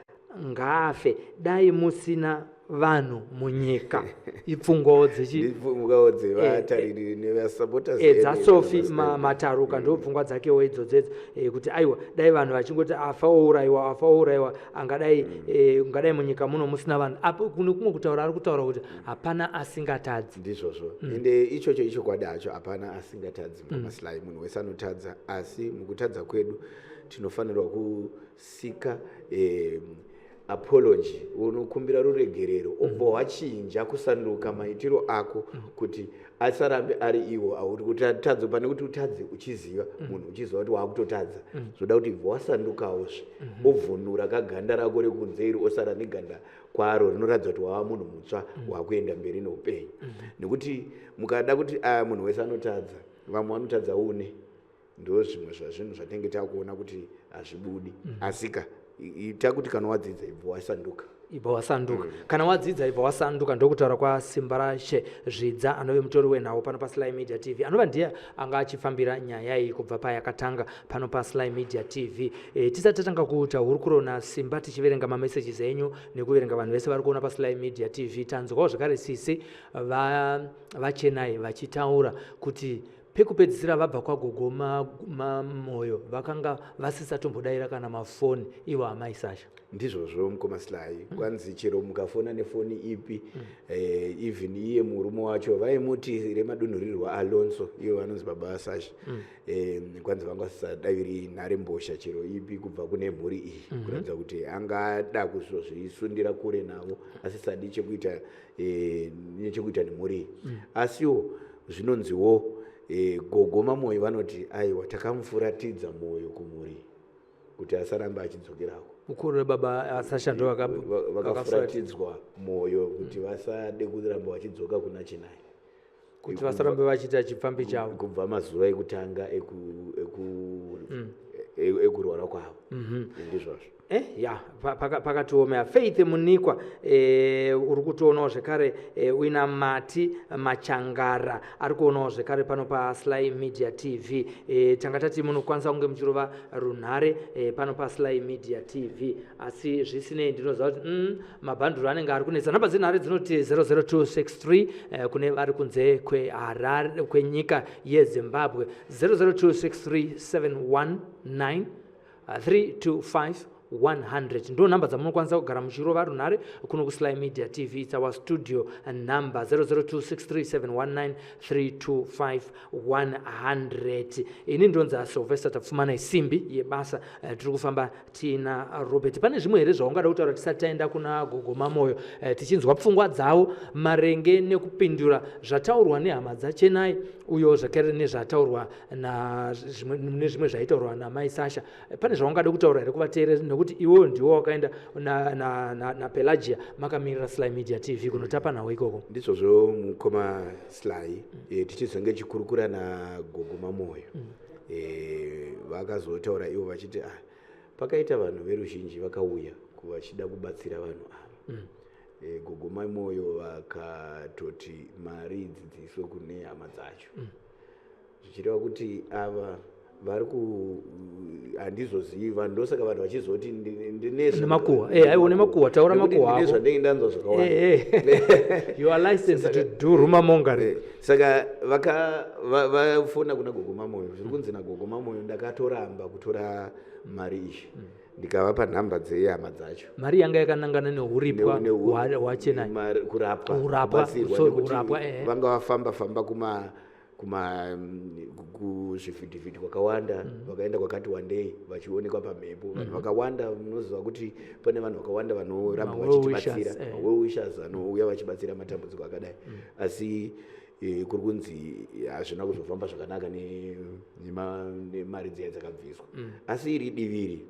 ngaafe, dai musina vanhu munyika. Ipfungwawo dzichi Ndipfungwawo dzevatariri nevasupporters dzaSophie Mataruka, ndo pfungwa dzakewo idzodzedzo, kuti aiwa, dai vanhu vachingoti afa ourayiwa, afa ourayiwa, angadai ungadai munyika muno musina vanhu. Apo kune kumwe kutaura ari kutaura kuti hapana asingatadzi. Ndizvozvo, ende ichocho ichokwadi hacho, hapana asingatadzi, mukoma Sly. Munhu wese anotadza, asi mukutadza kwedu tinofanirwa kusika apology, unokumbira ruregerero, obva wachinja, kusanduka maitiro ako kuti asarambe ari iwo auri kuti atadze. Pane kuti utadze uchiziva, munhu uchiziva kuti waakutotadza, zvoda kuti ibva wasandukawozve, obvunura kaganda rako rekunze iri, osara neganda kwaro rinoratidza kuti wava munhu mutsva, wakuenda mberi neupenyu. Nekuti mukada kuti munhu wese anotadza, vamwe vanotadza une ndo zvimwe zvazvinhu zvatinenge takuona kuti hazvibudi. Asika ita kuti kana wadzidza, ibva wasanduka. Ibva wasanduka. Kana wadzidza, ibva wasanduka. Ndokutaura kwaSimbarashe Zvidza, anove mutori wenhau pano paSly Media TV, anova ndiye anga achifambira nyaya iyi kubva payakatanga pano paSly Media TV. Tisati tatanga kuita hurukuro naSimba, tichiverenga mamessages enyu nekuverenga vanhu vese vari kuona paSly Media TV, tanzwawo zvakare sisi vaChenai vachitaura kuti pekupedzisira vabva kwagogo Mamoyo vakanga vasisatombodaira kana mafoni ivo amai Sasha. Ndizvozvo, mukoma Sly. Kwanzi chero mukafona nefoni ipi, even iye murume wacho vaimuti remadunhurirwa Alonso, ivo vanonzi baba vaSasha, kwanzi vanga vasisadaviri nharembozha chero ipi kubva kune mhuri iyi, kuratidza kuti angada kuzozvisundira kure navo, asisadi chekuita nechekuita nemhuri iyi. Asiwo zvinonziwo gogo Mamoyo vanoti aiwa, takamufuratidza mwoyo kumhuri kuti asaramba achidzokerako. Mukuru webaba Sasha ndo Vakafuratidzwa mwoyo kuti vasade kuramba vachidzoka kuna Chenai. Kuti vasarambe vachiita chipfambi chavo. Kubva mazuva ekutanga ekurwara kwavo. Ndizvozvo. Ya, pakatiomea. Faith Munikwa, uri kutionawo zvekare. Uina Mati Machangara ari kuonawo zvekare pano paSly Media TV. Tanga tati munokwanisa kunge muchirova runhare pano paSly Media TV, asi zvisinei ndinoziva kuti mabhanduru anenge ari kunetsa. Nhamba dzenhare dzinoti 00263 kune vari kunze kweHarare, kwenyika yeZimbabwe, 00263 719 325 100, ndo nhamba dzamunokwanisa kugara muchirova runhare kuno kuSly Media TV. It's our studio number, 00263719325 100. Ini ndonzi aSylvester Tapfumana, isimbi yebasa. Tiri kufamba tiina Robert. Pane zvimwe here zvaungada kutaura tisati taenda kuna gogo Mamoyo, tichinzwa pfungwa dzavo maringe nekupindura zvataurwa nehama dzaChenai, uyo zvakare nezvataurwa nezvimwe zvaitaurwa namai Sasha? Pane zvaungada kutaura here kuvateereri, nekuti iwewo ndiwo wakaenda naPelagia makamirira Sly Media TV kunotapa nhau ikoko? Ndizvozvo, mukoma Sly. Tichizonge chikurukura nagogo Mamoyo, vakazotaura ivo vachiti pakaita vanhu veruzhinji vakauya vachida kubatsira vanhu ava. Gogo Mamoyo vakatoti mari idzi dziiswe kune hama dzacho, zvichireva kuti ava vari ku handizozivi vanhu, ndosaka vanhu vachizoti ndine Nemakuhwa. Aiwa, nemakuhwa, taura Nekuti makuhwa ndine ako. zvandinenge ndanzwa zvakawanda. You are licensed to do rumor mongering. Saka vafona kuna gogo Mamoyo, zviri kunzi nagogo Mamoyo, ndakatoramba kutora mari iyi, ndikavapa nhamba dzehama dzacho. Mari yanga yakanangana neuripwa hwaChenai. Kurapwa, Urapwa, kubatsirwa, sorry, nekuti urapwa. vanga vafamba famba kuma kuma kuzvivhitivhiti kwakawanda mm. vakaenda kwakati wandei vachionekwa pamhepo vanhu mm. vakawanda munoziva kuti pane vanhu vakawanda vanoramba vachitibatsira eh. well wishers vanouya vachibatsira matambudziko akadai mm. asi e, kuri kunzi hazvina kuzofamba zvakanaka nemari dziya dzakabviswa mm. asi iri diviri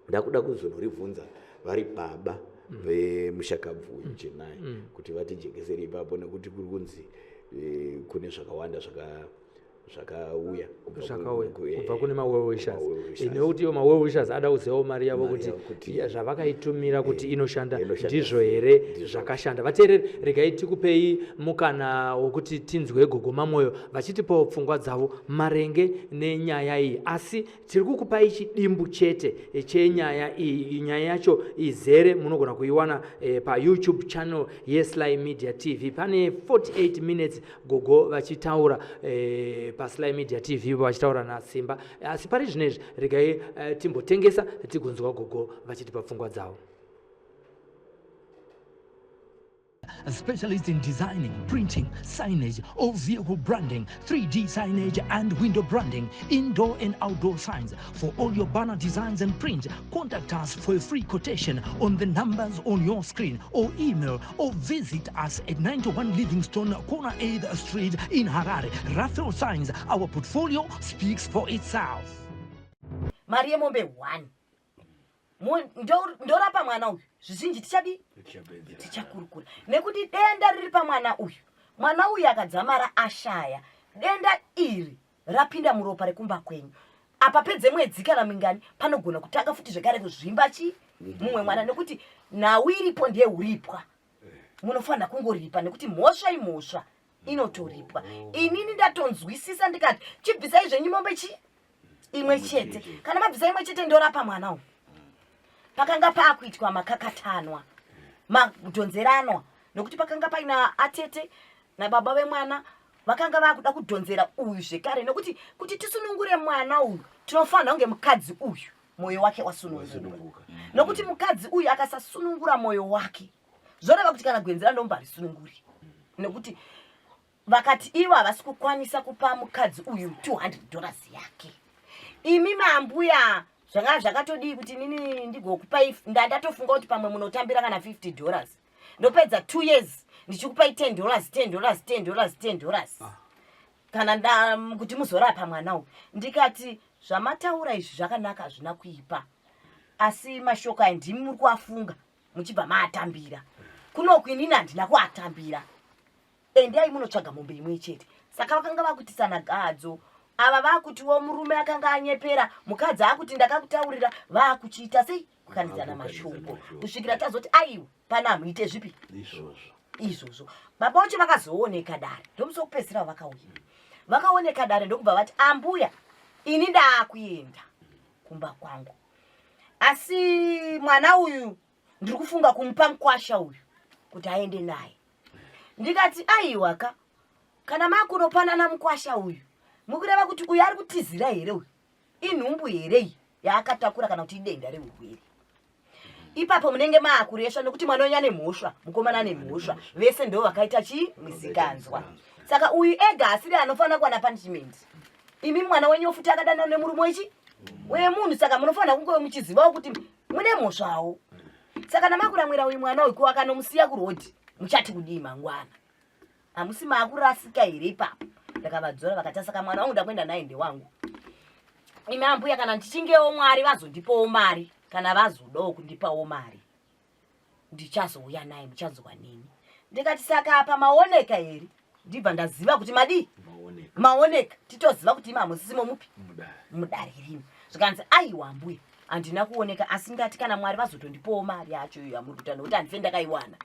ndakuda kuzonoribvunza vari baba mm. vemushakabvu mm. chenai mm. kuti vatijekesere ipapo nekuti kuri kunzi e, kune zvakawanda zvakauya zvakauya kubva kune mawell wishers eh, nekuti iwo mawell wishers ada kuzivawo mari yavo kuti zvavakaitumira kuti eh, inoshanda ndizvo here zvakashanda vateereri regai tikupei mukana wokuti tinzwe gogo mamoyo vachitipawo pfungwa dzavo marenge nenyaya iyi asi Tiri kukupai chidimbu chete eh, chenyaya iyi. Nyaya yacho izere, munogona kuiwana eh, paYouTube channel yeSly Media TV. Pane 48 minutes gogo vachitaura eh, paSly Media TV vachitaura naSimba. Asi pari zvino izvi regai eh, timbotengesa tigonzwa gogo vachitipa pfungwa dzavo. A specialist in designing, printing, signage, all vehicle branding, 3D signage and window branding, indoor and outdoor signs. For all your banner designs and print, contact us for a free quotation on the numbers on your screen or email or visit us at 91 Livingstone, corner 8th Street in Harare. Raphael Signs, our portfolio speaks for itself. Mari yemombe 1 ndorapa mwana uyu zvizhinji tichadii tichakurukura nekuti denda riri pamwana uyu mwana uyu akadzamara ashaya denda iri rapinda muropa rekumba kwenyu apa pedze mwedzi kana mingani panogona kutanga futi zvekare kuzvimba chii mumwe mwana nekuti nhau iripo ndiye uripwa munofanira kungoripa nekuti mhosva imhosva inotoripwa inini ndatonzwisisa ndikati chibvisai zvenyu mombe chii imwe chete kana mabvisa imwe chete ndorapa mwana uyu pakanga paakuitwa makakatanwa madhonzeranwa nokuti pakanga paina atete nababa vemwana vakanga vakuda kudhonzera uyu zvekare nokuti kuti tisunungure mwana uyu tinofanira kunge mukadzi uyu mwoyo wake wasununguka nokuti mukadzi uyu akasasunungura mwoyo wake zvoreva kuti kana gwenzi randomba harisununguri nekuti vakati ivo havasi kukwanisa kupa mukadzi uyu 200 dollars yake imi mambuya zvanga zvakatodii kuti inini ndigokupai ndandatofunga kuti pamwe munotambira kana 50 dollars ndopedza 2 years ndichikupai 10 dollars 10 dollars 10 dollars 10 dollars ah. kana nda kuti muzorapa mwana uyu ndikati zvamataura izvi zvakanaka hazvina kuipa asi mashoko aya ndimi muri kuafunga muchibva maatambira kunoku inini handina kuatambira endai munotsvaga mombe imwe chete saka vakanga vakutisana gadzo ava vakutiwo murume akanga anyepera mukadzi akuti ndakakutaurira vakuchiita sei kukanidzana mashoko kusvikira tazoti aiwa pana hamuite zvipi izvozvo baba wacho vakazooneka dare ndomusi wekupedzisira vakauya vakaoneka dare ndokubva vati ambuya ini ndaakuenda kumba kwangu asi mwana uyu ndiri kufunga kumupa mukwasha uyu kuti aende naye ndikati aiwa ka kana makunopanana mukwasha uyu mukureva kuti uyu ari kutizira here uyu inhumbu here iyi yaakatakura kana kuti idenda rehurwere ipapo munenge maakuresva nekuti mwana wenyu ane mhosva mukomana ane mhosva vese ndo vakaita chii misikanzwa saka uyu ega asiri anofanira kuwana punishment imi mwana wenyu futi akadanana nemurume wechi wemunhu saka munofanira kunge muchizivawo kuti mune mhosvawo saka namakuramwira uyu mwana uyu ko akanomusiya kurodhi muchati kudii mangwana hamusi maakurasika here ipapo ndakavadzora vakati saka mwana wangu ndakuenda naye ndewangu imi ambuya kana ndichingewo mwari vazondipawo mari kana vazodawo kundipawo mari ndichazouya naye muchanzwa neni ndikati saka apa maoneka here ndibva ndaziva kuti madii maoneka titoziva kuti imi hamusisimo mupi mudare rino zvikanzi aiwa ambuya handina kuoneka asi ndati kana mwari vazotondipowo mari yacho iyo yamuri kuita nokuti handife ndakaiwana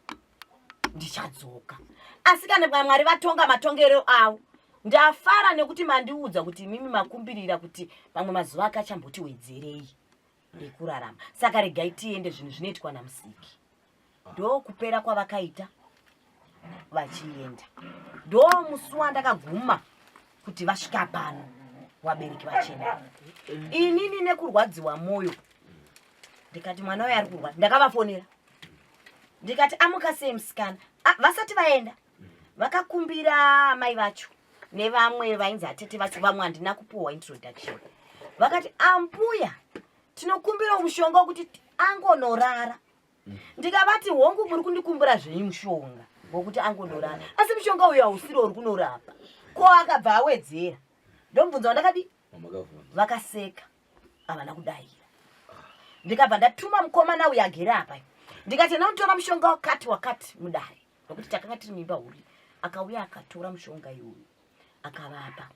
ndichadzoka asi kana mwari vatonga matongero avo ndafara nekuti mandiudza kuti imimi makumbirira kuti mamwe mazuva akachamboti wedzerei ekurarama saka regai tiende zvinhu zvinoitwa namusiki ndokupera kwavakaita vachienda ndo musi wandakaguma kuti vasvika pano vabereki vachena inini nekurwadziwa mwoyo ndikati mwana uyo ari kurwadza ndakavafonera ndikati amuka sei musikana ah, vasati vaenda vakakumbira mai vacho Nevamwe vainzi atete vacho, vamwe handina kupuhwa introduction. Vakati ambuya tinokumbira mushonga wekuti angonorara. Ndikavati hongu muri kundikumbira zvenyu mushonga wokuti angonorara, asi mushonga uyu hausiri uri kunorapa. Ko akabva awedzera, ndomubvunza wandakadii, vakaseka havana kudaira. Ndikabva ndatuma mukomana uyu agere apa, ndikati enda unotora mushonga wakati wakati mudare, nokuti takanga tiri muimba huru. Akauya akatora mushonga iyoyo akavapa.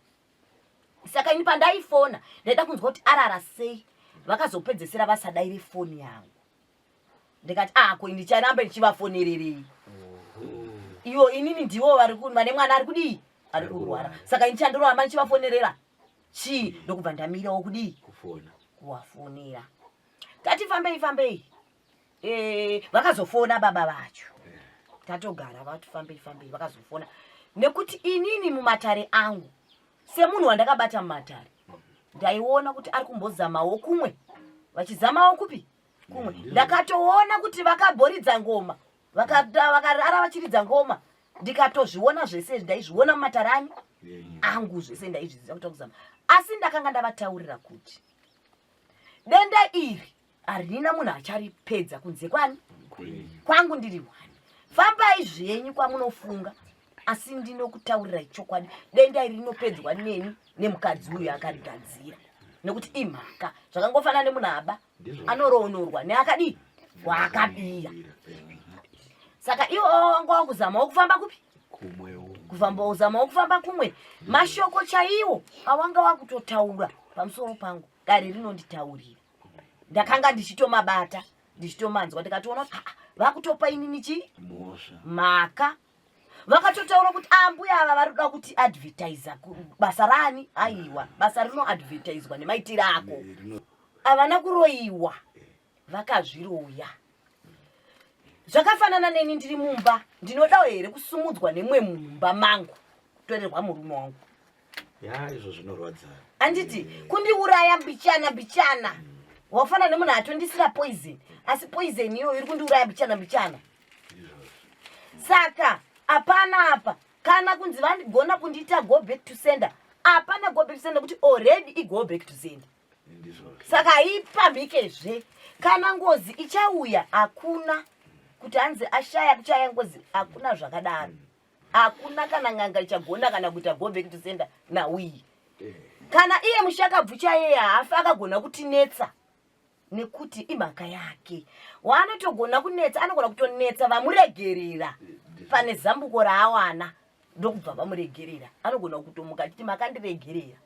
Saka ini pandaifona ndaida kunzwa kuti arara sei, vakazopedzesera vasadaire foni yangu. Ndikati ah, ko ndicharamba ndichivafonererei ivo, inini ndivo vari vane mwana ari kudii, ari kurwara, saka ini chandoramba ndichivafonerera chii? Ndokubva ndamirawo kudii, kuvafonera. Tati fambei fambei, vakazofona baba vacho tatogara, vati fambei fambei, vakazofona nekuti inini mumatare angu semunhu wandakabata mumatare ndaiona kuti ari kumbozamawo kumwe, vachizamawo kupi kumwe. Ndakatoona kuti vakaboridza ngoma, vakarara vachiridza ngoma, ndikatozviona zvese izvi, ndaizviona mumatare ani angu zvese ndaizviziva kuti kuzama. Asi ndakanga ndavataurira kuti denda iri harina munhu acharipedza kunze kwani kwangu, ndiri wani. Fambai zvenyu kwamunofunga, asi ndinokutaurirai chokwadi, denda iri rinopedzwa neni nemukadzi uyu akarigadzira, nekuti imhaka zvakangofanana nemunhu aba anoronorwa neakadii waakabira. Saka iwo wanga wakuzamawo kufamba kupi, kufamba uzamawo kufamba kumwe. Mashoko chaiwo awanga wakutotaura pamusoro pangu dare rinonditaurira, ndakanga ndichitomabata ndichitomanzwa, ndikatoona kuti vakutopa inini chii mhaka. Vakatotaura kuti ambuya ava vari kuda kuti advertisa basa rani. Aiwa, basa rinoadvertiswa nemaitiro ako. Havana kuroyiwa, vakazviroya. Zvakafanana neni ndiri mumba, ndinodawo here kusumudzwa nemumwe munhu mumba mangu, kutorerwa murume wangu? Ya, izvo zvinorwadza. Anditi kundiuraya mbichana mbichana, wafanana nemunhu atondisira poison, asi poison iyoyo iri kundiuraya mbichana mbichana. Saka hapana apa kana kunzi vagona kundiita go back to sender, hapana go back to sender, kuti already igo back to sender. Saka haipamhikezve kana ngozi ichauya, hakuna kuti hanzi ashaya kuchaya ngozi, hakuna zvakadaro, hakuna kana n'anga ichagona kana kuita go back to sender nauyi. Kana iye mushakabvu chaiye haafi akagona kutinetsa, nekuti imhaka yake. Waanotogona kunetsa, anogona kutonetsa vamuregerera pane zambuko raawana, ndokubva vamuregerera. Anogona kutomuka achiti makandiregerera,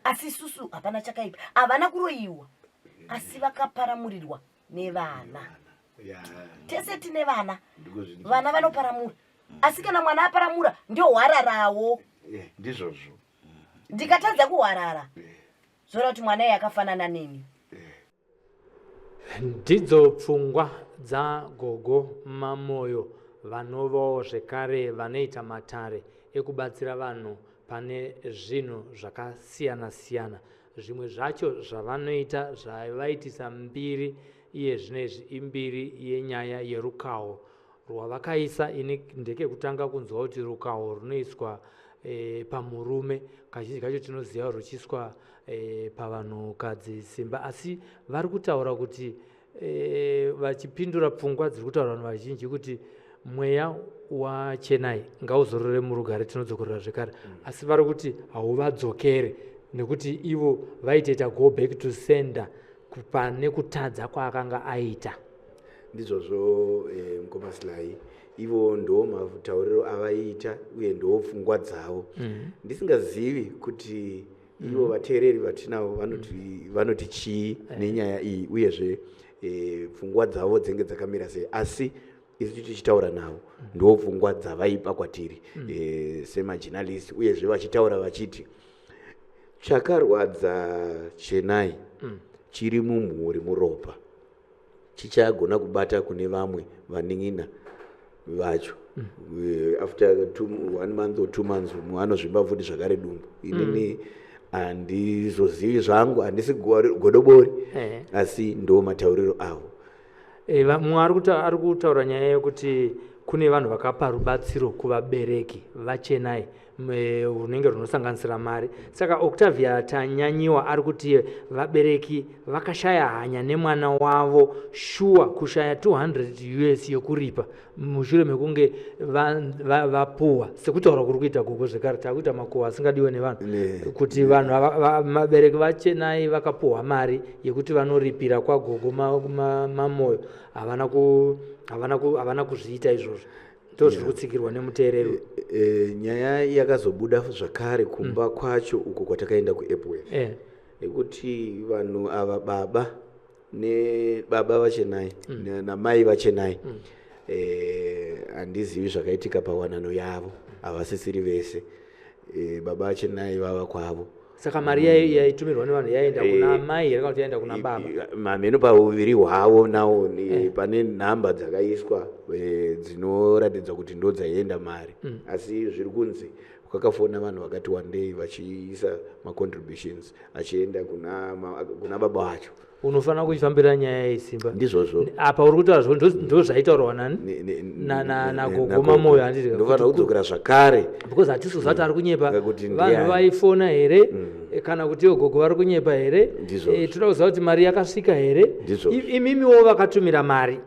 asi isusu hapana chakaipa. Havana kuroyiwa, asi vakaparamurirwa nevana. Tese tine vana, vana vanoparamura, asi kana mwana aparamura ndohwararawo. Ndizvozvo. Ndikatadza kuhwarara, zvoreva kuti mwana iye akafanana neni. Ndidzo pfungwa dzagogo Mamoyo, vanovawo zvekare vanoita matare ekubatsira vanhu pane zvinhu zvakasiyana-siyana. Zvimwe zvacho zvavanoita zvavaitisa mbiri iye zvino izvi imbiri yenyaya yerukawo rwavakaisa. Ini ndekekutanga kunzwa kuti rukawo runoiswa pamurume. Kazhinji kacho tinoziva ruchiiswa pavanhukadzi simba, asi vari kutaura kuti vachipindura pfungwa dziri kutaura vanhu vazhinji kuti mweya waChenai ngauzorore murugare, tinodzokorera zvekare, asi vari kuti hauvadzokere nekuti ivo vaitoita go back to sender pane kutadza kwaakanga aita. Ndizvozvo, mukoma Silai, ivo ndo matauriro avaiita uye ndo pfungwa dzavo. Ndisingazivi kuti ivo vateereri vatinavo vanoti chii nenyaya iyi, uyezve pfungwa dzavo dzinge dzakamira sei, asi isu tichitaura navo ndo pfungwa dzavaipa kwatiri semajournalist, uyezve vachitaura vachiti chakarwadza Chenai chiri mumhuri muropa, chichagona kubata kune vamwe vanin'ina vacho. After 1 month or 2 months mumwe anozvimba futi zvakare dumbu. Inini handizozivi zvangu, handisi godobori, asi ndo matauriro avo. Mumwe ari kutaura nyaya yekuti kune vanhu vakapa rubatsiro kuvabereki vaChenai. Runenge runosanganisira mari. Saka Octavia Tanyanyiwa ari kuti vabereki vakashaya hanya nemwana wavo, shuwa kushaya 200 us yekuripa mushure mekunge vapuwa, sekutaura kuri kuita gogo. Zvekare takuita makuhwa asingadiwe nevanhu kuti vanhu vabereki vaChenai vakapuhwa mari yekuti vanoripira kwagogo Mamoyo, havana kuzviita izvozvo. Ndo zviri kutsigirwa nemuteereri. Nyaya yakazobuda zvakare kumba kwacho uko kwatakaenda kuEpworth, nekuti vanhu ava, baba nebaba vaChenai namai vaChenai, handizivi zvakaitika pawanano yavo, havasisiri vese. Baba vaChenai vava kwavo. Saka mari yaitumirwa nevanhu yaenda kuna mai here kana kuti yaenda kuna baba? Mamheno pauviri hwavo nawo. Pane nhamba dzakaiswa dzinoratidza kuti ndo dzaienda mari, asi zviri kunzi kwakafona vanhu vakati wandei vachiisa macontributions achienda kuna baba vacho. Unofanira kuifambira nyaya yesimba. Ndizvozvo. Apa uri kutaura ndo zvaitaurwa nani? Nagogo Mamoyo, handiti? Ndofanira kudzokera zvakare. Because hatisi kuziva kuti ari kunyepa, vanhu vaifona here, kana kuti iwo gogo vari kunyepa here. Toda kuziva kuti mari yakasvika here. Imimiwo vakatumira mari,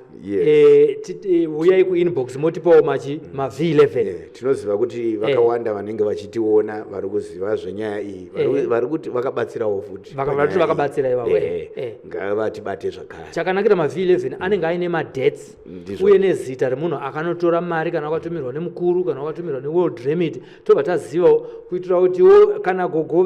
uyai kuinbox motipawo machi maV11. Tinoziva kuti vakawanda vanenge vachitiona vari kuziva zvenyaya iyi, vari kuti vakabatsirawo futi. Vari vakabatsira ivavo. Ngavatibate zvakare. Chakanakira maV11 anenge aine madates uye nezita remunhu akanotora mari, kana wakatumirwa nemukuru, kana wakatumirwa neWorld Remit, tobva tazivawo, kuitira kutiwo kana gogo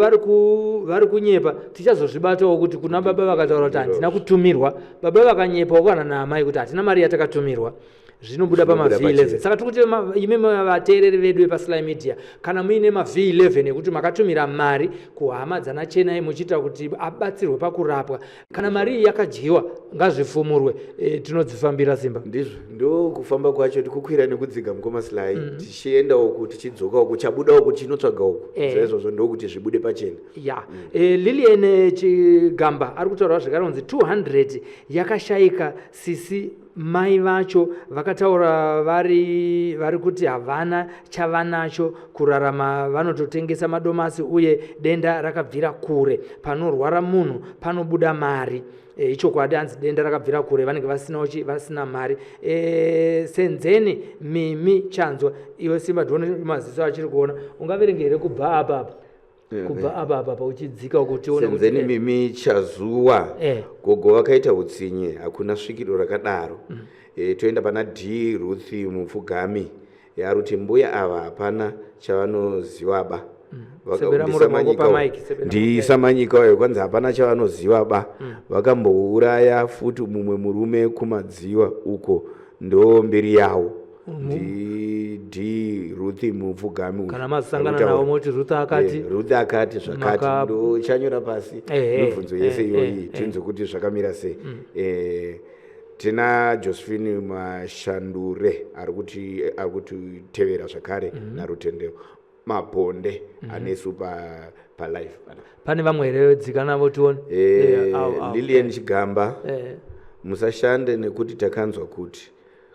vari kunyepa tichazozvibatawo kuti kuna baba vakataura kuti handina kutumirwa, baba vakanyepawo, kana naamai kuti hatina mari yatakatumirwa, zvinobuda pamaV11. Saka tiri kuti imi vateereri vedu vepaSly Media, kana muine maV11 ekuti makatumira mari kuhama dzanaChenai muchiita kuti abatsirwe pakurapwa, kana mari iyi yakadyiwa, ngazvifumurwe. Tinodzifambira, Simba. Ndizvo, ndo kufamba kwacho, tikukwira nekudzika, mukoma Sly, tichienda uku, tichidzoka uku, chabuda uku chinotsvaga uku. Saizvozvo ndokuti zvibude pachena. Ya, Lilian Chigamba ari kutaura zvekare kunzi 200 yakashayika sisi. Mai vacho vakataura vari kuti havana chavanacho, kurarama vanototengesa madomasi, uye denda rakabvira kure. Panorwara munhu panobuda mari. Ichokwadi, hanzi denda rakabvira kure, vanenge vasina mari. Senzeni Mimi Chanzwa, iwe Simba, ndione maziso achiri kuona, ungaverenge here kubva apa apa, kubva apa apa apa uchidzika uko, tione kuti Senzeni Mimi Chazuwa. Gogo vakaita utsinye, hakuna svikiro rakadaro. Toenda pana D Ruth Mupfugami, ari kuti mbuya ava hapana chavanoziva ba. Sebera muromo wako pamic, sebera. Ndisamanyika wayo, kwanzi hapana chavanoziva ba. Vakambouraya futi mumwe murume kuMadziwa uko, ndo mbiri yavo. Ndi D Ruth Mupfugami uyu. Kana mazosangana Arikutaura. navo moti Ruth akati. Ruth akati zvakati. Ndochanyora pasi mibvunzo yese iyoyi, tinzwe kuti zvakamira sei. Tina Josephine Mashandure ari kutitevera zvakare, naRutendero Mabonde anesu palive pana. Pane vamwe here? Dzika navo tione. Au, au, Lilian Chigamba. Musashande nekuti takanzwa kuti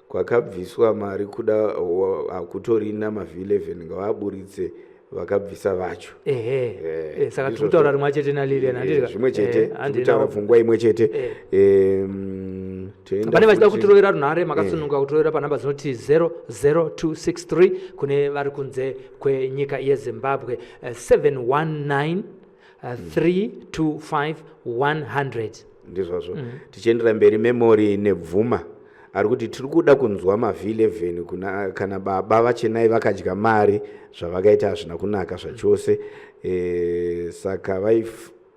kwakabviswa mari, kuda hakutorina maV11, ngavaburitse vakabvisa vacho. Ehe. Saka tiri kutaura rimwe chete naLilian, handiti? Zvimwe chete. Handina Tiri kutaura pfungwa imwe chete. Toenda Pane vachida futi- kutirovera runhare, makasununguka kutirovera panhamba dzinoti 00263 kune vari kunze kwenyika yeZimbabwe, 719 325 100. Ndizvozvo. Tichiendera mberi, Memory Nebvuma ari kuti tiri kuda kunzwa maV11 kuna kana baba vaChenai vakadya mari, zvavakaita hazvina kunaka zvachose. Saka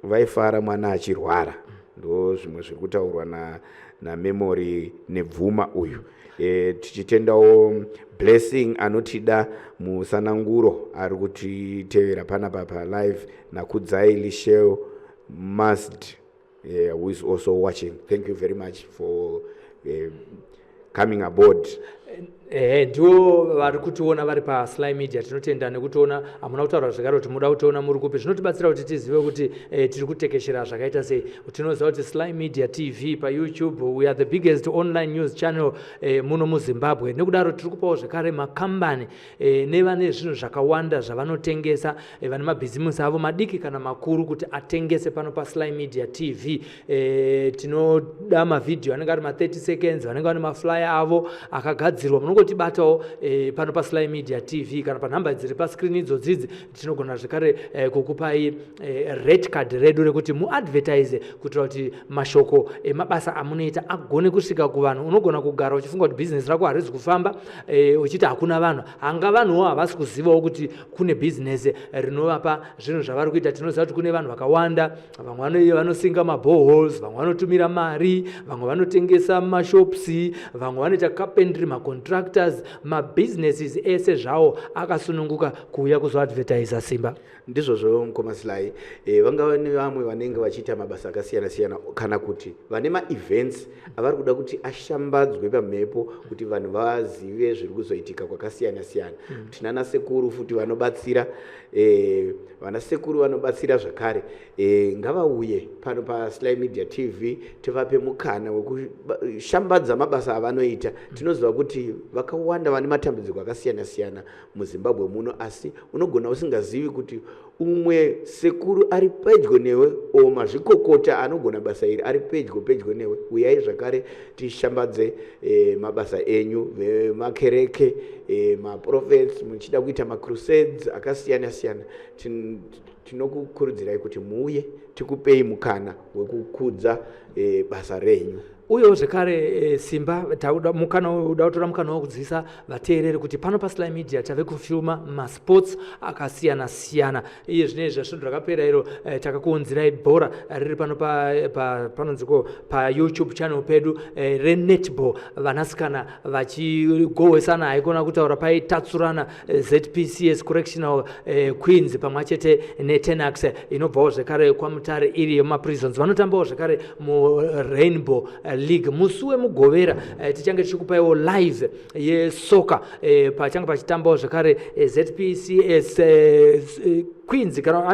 vaifara mwana achirwara? Ndo zvimwe zviri kutaurwa naMemory Nebvuma uyu. Tichitendawo Blessing anotida musananguro ari kutitevera panapa palive, naKudzai Lishel Must, who is also watching. Thank you very much for coming aboard. Ehe, ndiwo vari kutiona vari paSly Media. Tinotenda nekutiona. Hamuna kutaura zvekare kuti muda kutiona muri kupi. Zvinotibatsira kuti tizive kuti tiri kutekeshera zvakaita sei. Tinoziva kuti Sly Media TV paYouTube, we are the biggest online news channel muno muZimbabwe. Nekudaro tiri kupawo zvekare makambani nevane zvinhu zvakawanda zvavanotengesa, vane mabhizimusi avo madiki kana makuru, kuti atengese pano paSly Media TV. Tinoda mavhidhiyo anenge ari ma30 seconds, vanenge vane maflyer avo akagadzirwa. Munongotibatawo pano paSly Media TV kana panhamba dziri pascreen idzodzidzi. Tinogona zvekare kukupai rate card redu rekuti muadvertise kuitira kuti mashoko emabasa amunoita agone kusvika kuvanhu. Unogona kugara uchifunga kuti bhizinesi rako harizi kufamba, uchiti hakuna vanhu. Hanga vanhuwo havasi kuzivawo kuti kune bhizinesi rinovapa zvinhu zvavari kuita. Tinoziva kuti kune vanhu vakawanda, vamwe vanosinga maboreholes, vamwe vanotumira mari, vamwe vanotengesa mashops, vamwe vanoita carpentry, macontractors, mabusinesses ese zvawo akasununguka kuuya kuzoadvertisa, Simba. Ndizvozvo, mukoma Sly. Vangava nevamwe vanenge vachiita mabasa akasiyana siyana, kana kuti vane maevents avari kuda kuti ashambadzwe pamhepo kuti vanhu vazive zviri kuzoitika kwakasiyana siyana. Tinana sekuru futi vanobatsira, vana sekuru vanobatsira zvakare. Ngavauye pano paSly Media TV, tivape mukana wekushambadza mabasa avanoita. Tinoziva kuti vakawanda vane matambudziko akasiyana siyana muZimbabwe muno, asi unogona usingazivi kuti umwe sekuru ari pedyo newe o mazvikokota anogona basa iri ari pedyo pedyo newe. Uyai zvakare tishambadze mabasa enyu. Vemakereke, maprophets, muchida kuita macrusades akasiyana siyana, tinokukurudzirai kuti muuye tikupei mukana wekukudza basa renyu. Uyewo zvekare, Simba, tauda mukana, uda kutora mukana wekudzidzisa vateereri kuti pano paSly Media tave kufilma masports akasiyana siyana. Iye zvinezvi, svondo rakapera iro, takakuunzirai bhora riri pano panonziko paYouTube channel pedu, renetball, vanasikana vachigohwesana, haikona kutaura, paitatsurana ZPCS Correctional Queens pamwe chete neTenax inobvawo zvekare kwaMutare iri yemaprisons. Vanotambawo zvekare muRainbow League. Musi weMugovera tichange tichikupaiwo live yesoccer, pachange pachitambawo zvekare ZPCS Queens, kana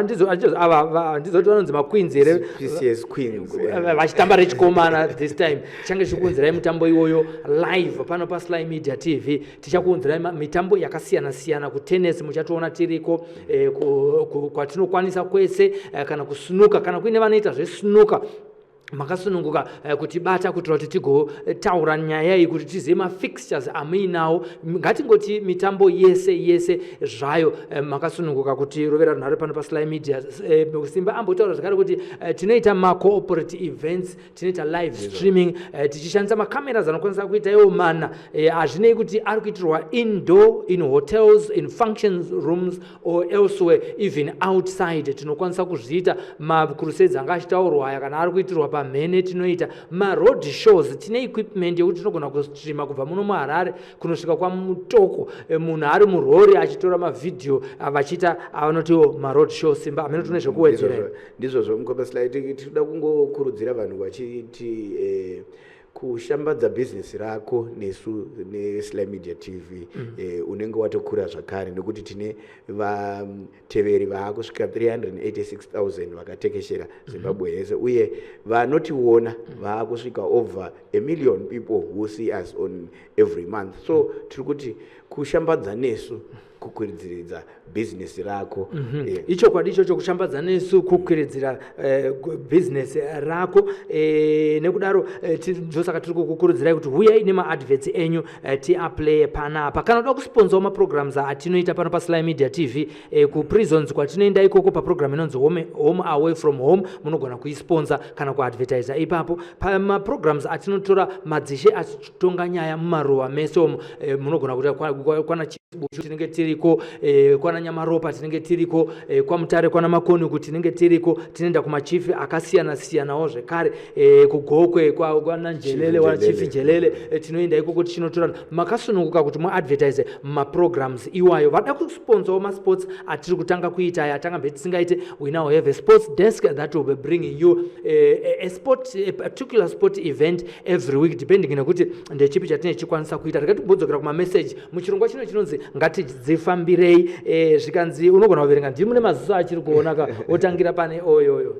ava handizoti vanonzi maQueens here? PCS Queens. Vachitamba rechikomana. This time tichange tichikuunzirai mutambo iwoyo live pano paSly Media TV. Tichakuunzirai mitambo yakasiyana siyana. Kutennis muchationa tiriko, kwatinokwanisa kwese, kana kusnooker, kana kuine vanoita zvesnooker, makasununguka kutibata kuitira kuti tigotaura nyaya iyi, kuti tizive mafixtures amuinawo. Ngatingoti mitambo yese yese zvayo, makasununguka kuti rovera runhare pano paSly Media. Simba ambotaura zvakare kuti tinoita macorporate events, tinoita live streaming, tichishandisa macameras anokwanisa kuita iwo mana. Hazvinei kuti ari kuitirwa indoor, in hotels, in functions rooms or elsewhere, even outside, tinokwanisa kuzviita. Macrusades anga achitaurwa aya, kana ari kuitirwa pamhene, tinoita maroad shows. Tine equipment yekuti tinogona kustreama kubva muno muHarare kunosvika kwaMutoko, munhu ari murori achitora mavhidhiyo, vachiita avanotiwo maroad show. Simba, hamene tine zvekuwedzera here? Ndizvozvo, mukoma Sly. Tinoda kungokurudzira vanhu vachiti kushambadza bhizinesi rako nesu neSly Media TV, unenge watokura zvakare, nekuti tine vateveri vaakusvika 386,000 vakatekeshera Zimbabwe yese, uye vanotiona vaakusvika over a million people who see us on every month. So tiri kuti kushambadza nesu kukwiridziridza bhizinesi rako. Ichokwadi ichocho, kushambadza nesu kukwiridzira bhizinesi rako. Nekudaro ndosaka tiri kukukurudzirai kuti huyai nemaadverts enyu, tiaplaye panapa. Kana uda kusponsawo maprograms atinoita pano paSly Media TV, kuprisons kwatinoenda ikoko, paprogram inonzi Home Away from Home, munogona kuisponsa kana kuadvertisa ipapo. Pamaprograms atinotora madzishe achitonga nyaya mumaruwa mese omo, munogona kuita kwana. Bushu tinenge tiriko eh, kwana Nyamaropa tinenge tiriko eh, kwaMutare kwana Makoni uku tinenge tiriko tinoenda kumachifi akasiyana siyanawo zvekare eh, kuGokwe kwana Njelele wana Chief Njelele eh, tinoenda ikoko tichinotorana makasununguka kuti muadvertise maprograms iwayo vada kusponsawo masports atiri kutanga kuita aya atanga mbe tisingaite. We now have a sports desk that will be bringing you a sport, a particular sport event every week, depending nekuti ndechipi chatinenge tichikwanisa kuita. Rega timbodzokera kumameseji muchirongwa chino chinonzi Ngatidzifambirei. Zvikanzi unogona kuverenga, ndimi mune maziso achiri kuona ka, wotangira pane oyoyo.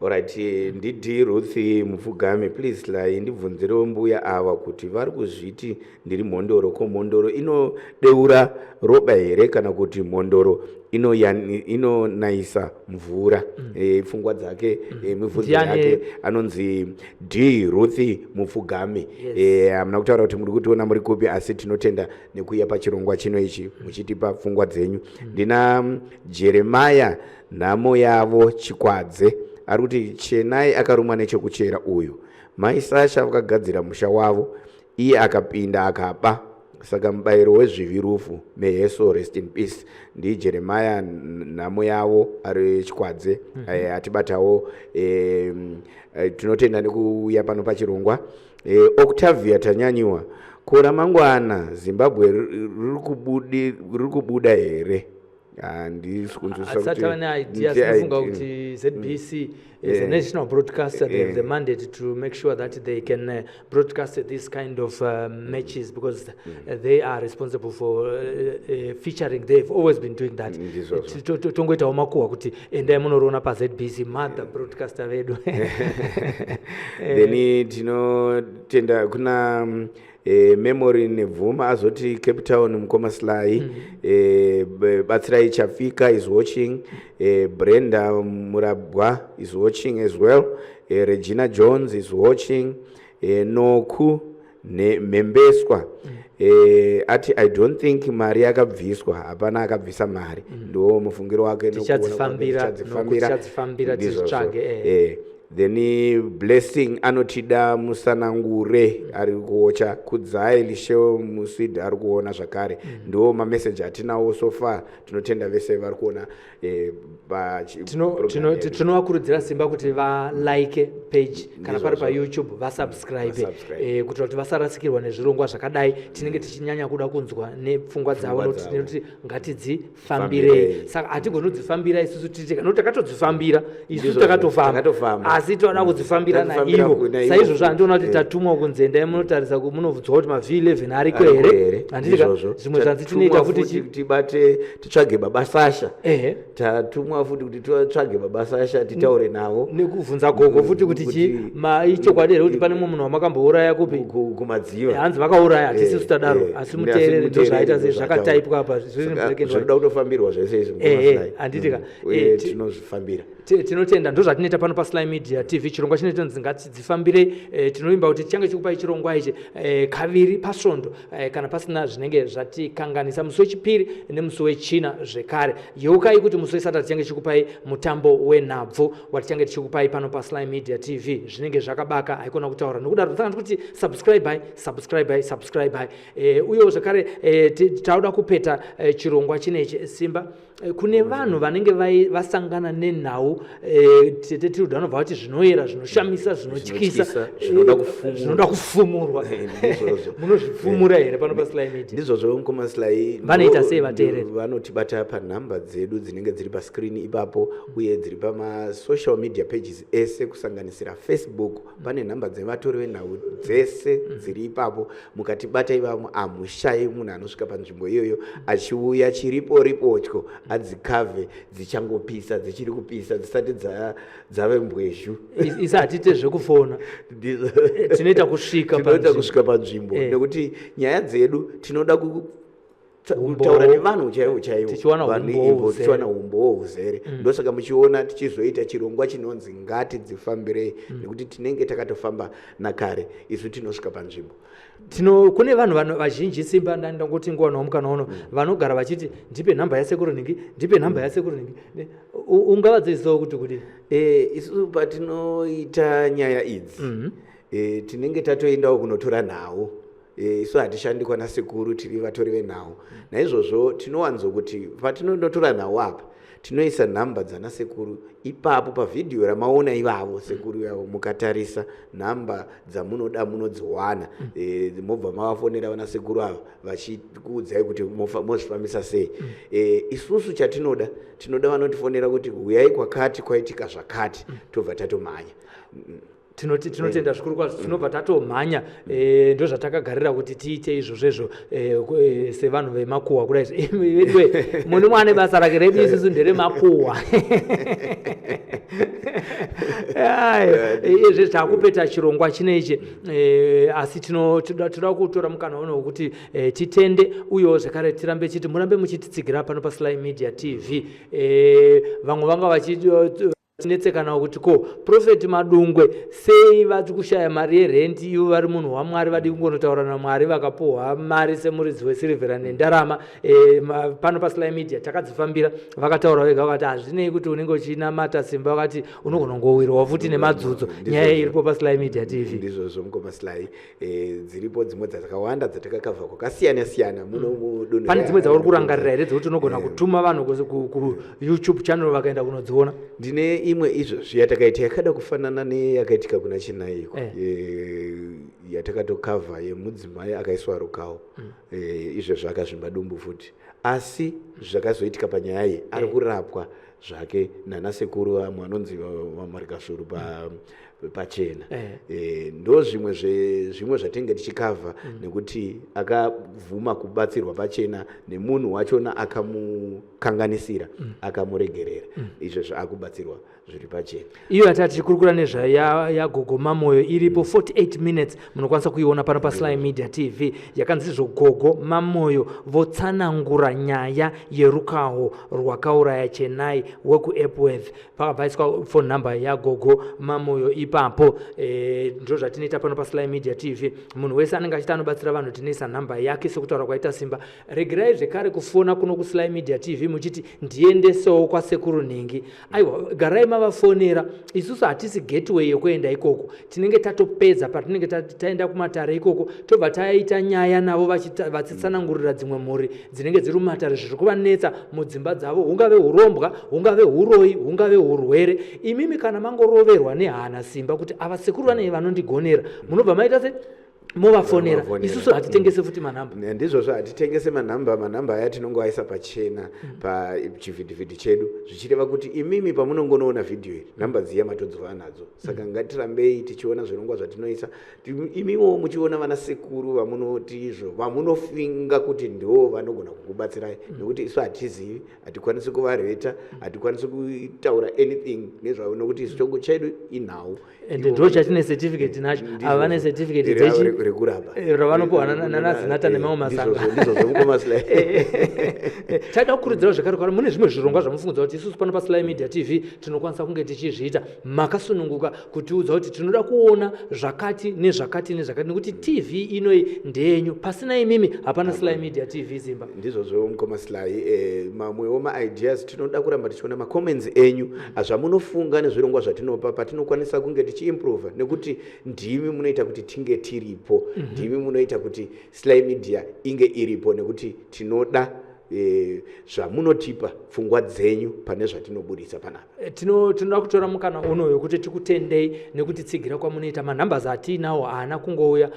Alright, ndidi Ruth Mupfugami, please Sly, ndibvunzirewo mbuya ava kuti vari kuzviti ndiri mhondoro, ko mhondoro inodeura ropa here kana kuti mhondoro inonayisa mvura? Pfungwa dzake, mibvunzo yake. Anonzi D Ruth Mupfugami. Hamuna kutaura kuti muri kutiona muri kupi, asi tinotenda nekuuya pachirongwa chino ichi muchitipa pfungwa dzenyu. Ndina Jeremiah Nhamo Yavo Chikwadze ari kuti Chenai akarumwa nechekuchera uyu. Mai Sasha vakagadzira musha wavo, iye akapinda akaba, saka mubayiro wezvivi rufu. May her soul rest in peace. NdiJeremiah Nhamo Yavo ari Chikwadze. Atibatawo. Tinotenda nekuuya pano pachirongwa. Octavia Tanyanyiwa, ko ramangwana Zimbabwe riri kubuda here? Handisi kunzwisisa. Asati ava neidea, sinofunga kuti ZBC is a national broadcaster. They have the mandate to make sure that they can broadcast this kind of matches because they are responsible for featuring. They've always been doing that. Ndizvozvo. Tongoitawo makuhwa kuti endai munoriona paZBC, mother broadcaster vedu. Then tinotenda kuna Memory Nebvuma azoti Cape Town, mukoma Sly, Batsirai Chafika is watching, Brenda Murabwa is watching as well, Regina Jones is watching, Noku Mhembeswa ati I don't think mari yakabviswa, hapana akabvisa mari. Ndo mufungiro wake nekuona kwake. Tichadzifambira, Tichadzifambira. Tichadzifambira. Ndizvozvo. Tizvitsvage. Then Blessing anotida Musanangure ari kuocha, Kudzai Lisheo Muswid ari kuona zvakare. Ndo mameseji atinawo so far. Tinotenda vese vari kuona program yedu. Tinovakurudzira simba kuti valike page kana pari Ndizvozvo. paYouTube, vasubscribe, Vasubscribe. Kuitira kuti vasarasikirwa nezvirongwa zvakadai. Tinenge tichinyanya kuda kunzwa nepfungwa dzavo Pfungwa nokuti dzavo. nekuti ngatidzifambirei. Fambirei. Saka hatigoni kudzifambira isusu tiri tega, nokuti takatodzifambira isu. Ndizvozvo, Takatofamba, takatofamba. asi toda kudzifambira Takufambira naivo. naivo. Saizvozvo handiona kuti tatumwa kunzi endai munotarisa, munovhudzwa kuti maV11 ariko Ariko here. here? Handiti ka? Ndizvozvo. Zvimwe zvanzi Tatumwa tinoita futi futi tibate, titsvage baba Sasha. Tatumwa futi kuti titsvage baba Sasha titaure navo. Nekubvunza gogo futi kuti chi ichokwadi here kuti pane mumwe munhu wamakambouraya kupi? Kumadziva. Hanzi vakauraya, hatisisu tadaro, asi muteereri muteereri ndozvaita sei, ndozvaataura. zvakataipwa apa, zviri Saka in black and white. zvinoda kutofambirwa zvese izvi, mukoma Sly. Handiti ka? Uye tinozvifambira. Tinotenda, ndozvatinoita pano paSly Media TV. Chirongwa chinoita Ngatidzifambirei. Tinovimba kuti tichange chikupai chirongwa ichi kaviri pasvondo, kana pasina zvinenge zvatikanganisa, musi wechipiri nemusi wechina zvekare. Yeukai kuti musi weSaturday tichange tichikupai mutambo wenhabvu watichange tichikupai pano paSly Media TV. Zvinenge zvakabaka, haikona kutaura. Nokudaro saka ndikuti subscribe, subscribe, subscribe. Uyewo zvekare tauda kupeta chirongwa chinechi, Simba. Kune vanhu vanenge vasangana nenhau, tete Tilda vanobva vati zvinoyera, zinoshamisa, zvinotyisa, Zvinotyisa, zvinoda kufumurwa. Zvinoda kufumurwa. Ndizvozvo. Munozvifumura here pano paSly Media? Ndizvozvo, mukoma Sly. Vanoita sei vateereri? Vanotibata panhamba dzedu dzinenge dziri pascreen ipapo, uye dziri pamasocial media pages ese, kusanganisira Facebook. Pane nhamba dzevatori venhau dzese dziri ipapo. Mukatibata ivamo, hamushayi munhu anosvika panzvimbo iyoyo achiuya chiripo ripotyo adzikavhe dzichangopisa, dzichiri kupisa, dzisati dzave mbwezhu. Isi hatiite zvekufona. Tinoita kusvika Tinoita panzvimbo. kusvika panzvimbo, nekuti nyaya dzedu tinoda Humbowo. kutaura nevanhu chaivo chaivo. Tichiwana Vanhu humbowo ivo, huzere. tichiwana humbowo huzere. Ndosaka muchiona tichizoita chirongwa chinonzi Ngatidzifambirei, nekuti tinenge takatofamba nakare. Isu tinosvika panzvimbo. Tino kune vanhu vazhinji, Simba, ndangoti nguva mukana uno, vanogara vachiti ndipe nhamba yasekuru nhingi, ndipe nhamba yasekuru nhingi. Ungavadzidzisawo kuti kudii? Isusu patinoita nyaya idzi, tinenge tatoendawo kunotora nhau. Eh, isu hatishandi kwana sekuru, tiri vatori venhau. Naizvozvo tinowanzokuti patinonotora nhau apa tinoisa nhamba dzana sekuru ipapo pavhidhiyo ramaona ivavo sekuru yavo. Mukatarisa nhamba dzamunoda munodziwana. Mobva mavafonera vana sekuru ava vachikuudzai kuti mozvifambisa sei. Isusu chatinoda, tinoda vanotifonera kuti huyai kwakati, kwaitika zvakati, tobva tatomhanya. Tinoti tinotenda zvikuru kwazvo. Tinobva tatomhanya. Ndo zvatakagarira kuti tiite izvozvo izvo sevanhu vemakuhwa kudai. Imi veduwe, mune mwane basa rake, redu isusu nderemakuhwa. Izvi takupeta chirongwa chinechi, asi tinoda kutora mukana uno wekuti titende, uyewo zvekare tirambe chiti murambe muchititsigira pano paSly Media TV. Vamwe vanga vachi tinetsekanawo kuti ko Prophet Madungwe sei vari kushaya mari yerenti, ivo vari munhu waMwari, vadi kungonotaura naMwari vakapuhwa mari semuridzi wesirivhera nendarama. Pano paSly Media takadzifambira, vakataura vega vakati hazvinei kuti unenge uchinamata simba, vakati unogona kungowirwa futi nemadzudzo. Nyaya iripo paSly Media TV. Ndizvozvo, mukoma Sly. Dziripo dzimwe dzakawanda dzatakakavha kwakasiyana siyana muno mudunhu. Pane dzimwe dzauri kurangarira here dzekuti unogona kutuma vanhu kuYouTube channel vakaenda kunodziona? Ndine imwe izvozvi yatakaita yakada kufanana neyakaitika kuna Chenaiko, yatakatokavha yemudzimai akaiswa rukawo. Izvezvi akazvimba dumbu futi, asi zvakazoitika panyaya iyi ari kurapwa zvake nana sekuru vamwe vanonzi vaMarikasvuru pachena. Ndo zvimwe zvezvimwe zvatinge tichikavha, nekuti akabvuma kubatsirwa pachena nemunhu wachona akamukanganisira, akamuregerera. Izvezvi akubatsirwa zviri pachena. Iyo yatati tichikurukura nezvayo yaGogo Mamoyo iripo, 48 minutes, munokwanisa kuiona pano paSly Media TV, yakanzi izvo Gogo Mamoyo votsanangura nyaya yerukaho rwakauraya Chenai wekuEpworth. Pakabva phone number yaGogo Mamoyo ipapo. Ndo zvatinoita pano paSly Media TV, munhu wese anenge achiti anobatsira vanhu tinoisa nhamba yake sekutaura kwaita Simba. Regerai zvekare kufona kuno kuSly Media TV muchiti ndiendesewo kwasekuru nhingi. Aiwa, garai mavafonera. Isusu hatisi gateway yekuenda ikoko. Tinenge tatopedza patinenge taenda kumatare ikoko, tobva taita nyaya navo vachitsanangurira dzimwe mhuri dzinenge dziri mumatare zviri kuvanetsa mudzimba dzavo, hungave urombwa, hungave uroyi, hungave urwere. Imimi kana mangoroverwa nehana simba kuti ava sekuru vanei vanondigonera, munobva maita se movafonera. Isusu hatitengese futi manhamba. Ndizvozvo, hatitengese manhamba. Manhamba aya tinongoaisa pachena pachivhidhivhidhi chedu, zvichireva kuti imimi pamunongonoona vhidhiyo iri, nhamba dziya matodzova nadzo. Saka ngatirambei tichiona zvirongwa zvatinoisa, imiwo muchiona vana sekuru vamunoti izvo vamunofinga kuti ndivo vanogona kukubatsirai, nekuti isu hatizivi, hatikwanisi kuvareta, hatikwanisi kutaura anything nezvavo, nekuti isu chongo chedu inhau. Ende ndo chatine certificate nacho. Ava vane certificate dzechi rekurapa. Ravanopiwa nanaZinata nemamwe masanga. Ndizvozvo, mukoma Sly. Taida kukurudzira zvekare kwari mune zvimwe zvirongwa zvamufungudza kuti isusu pano paSly Media TV tinokwanisa kunge tichizviita, makasununguka kutiudza kuti tinoda kuona zvakati nezvakati nezvakati, nekuti TV inoi ndeyenyu, pasina imimi hapana Sly Media TV Zimba. Ndizvozvo, mukoma Sly. Mamwewo maideas tinoda kuramba tichiona macomments enyu, zvamunofunga nezvirongwa zvatinopa, patinokwanisa kunge tichiimprova, nekuti ndimi munoita kuti tinge tiripo. Ndimi munoita kuti Sly Media inge iripo, nekuti tinoda zvamunotipa, pfungwa dzenyu pane zvatinobudisa panapa. Tinoda kutora mukana uno wekuti tikutendei nekutitsigira kwamunoita. Manumbers atiinawo haana kungouya,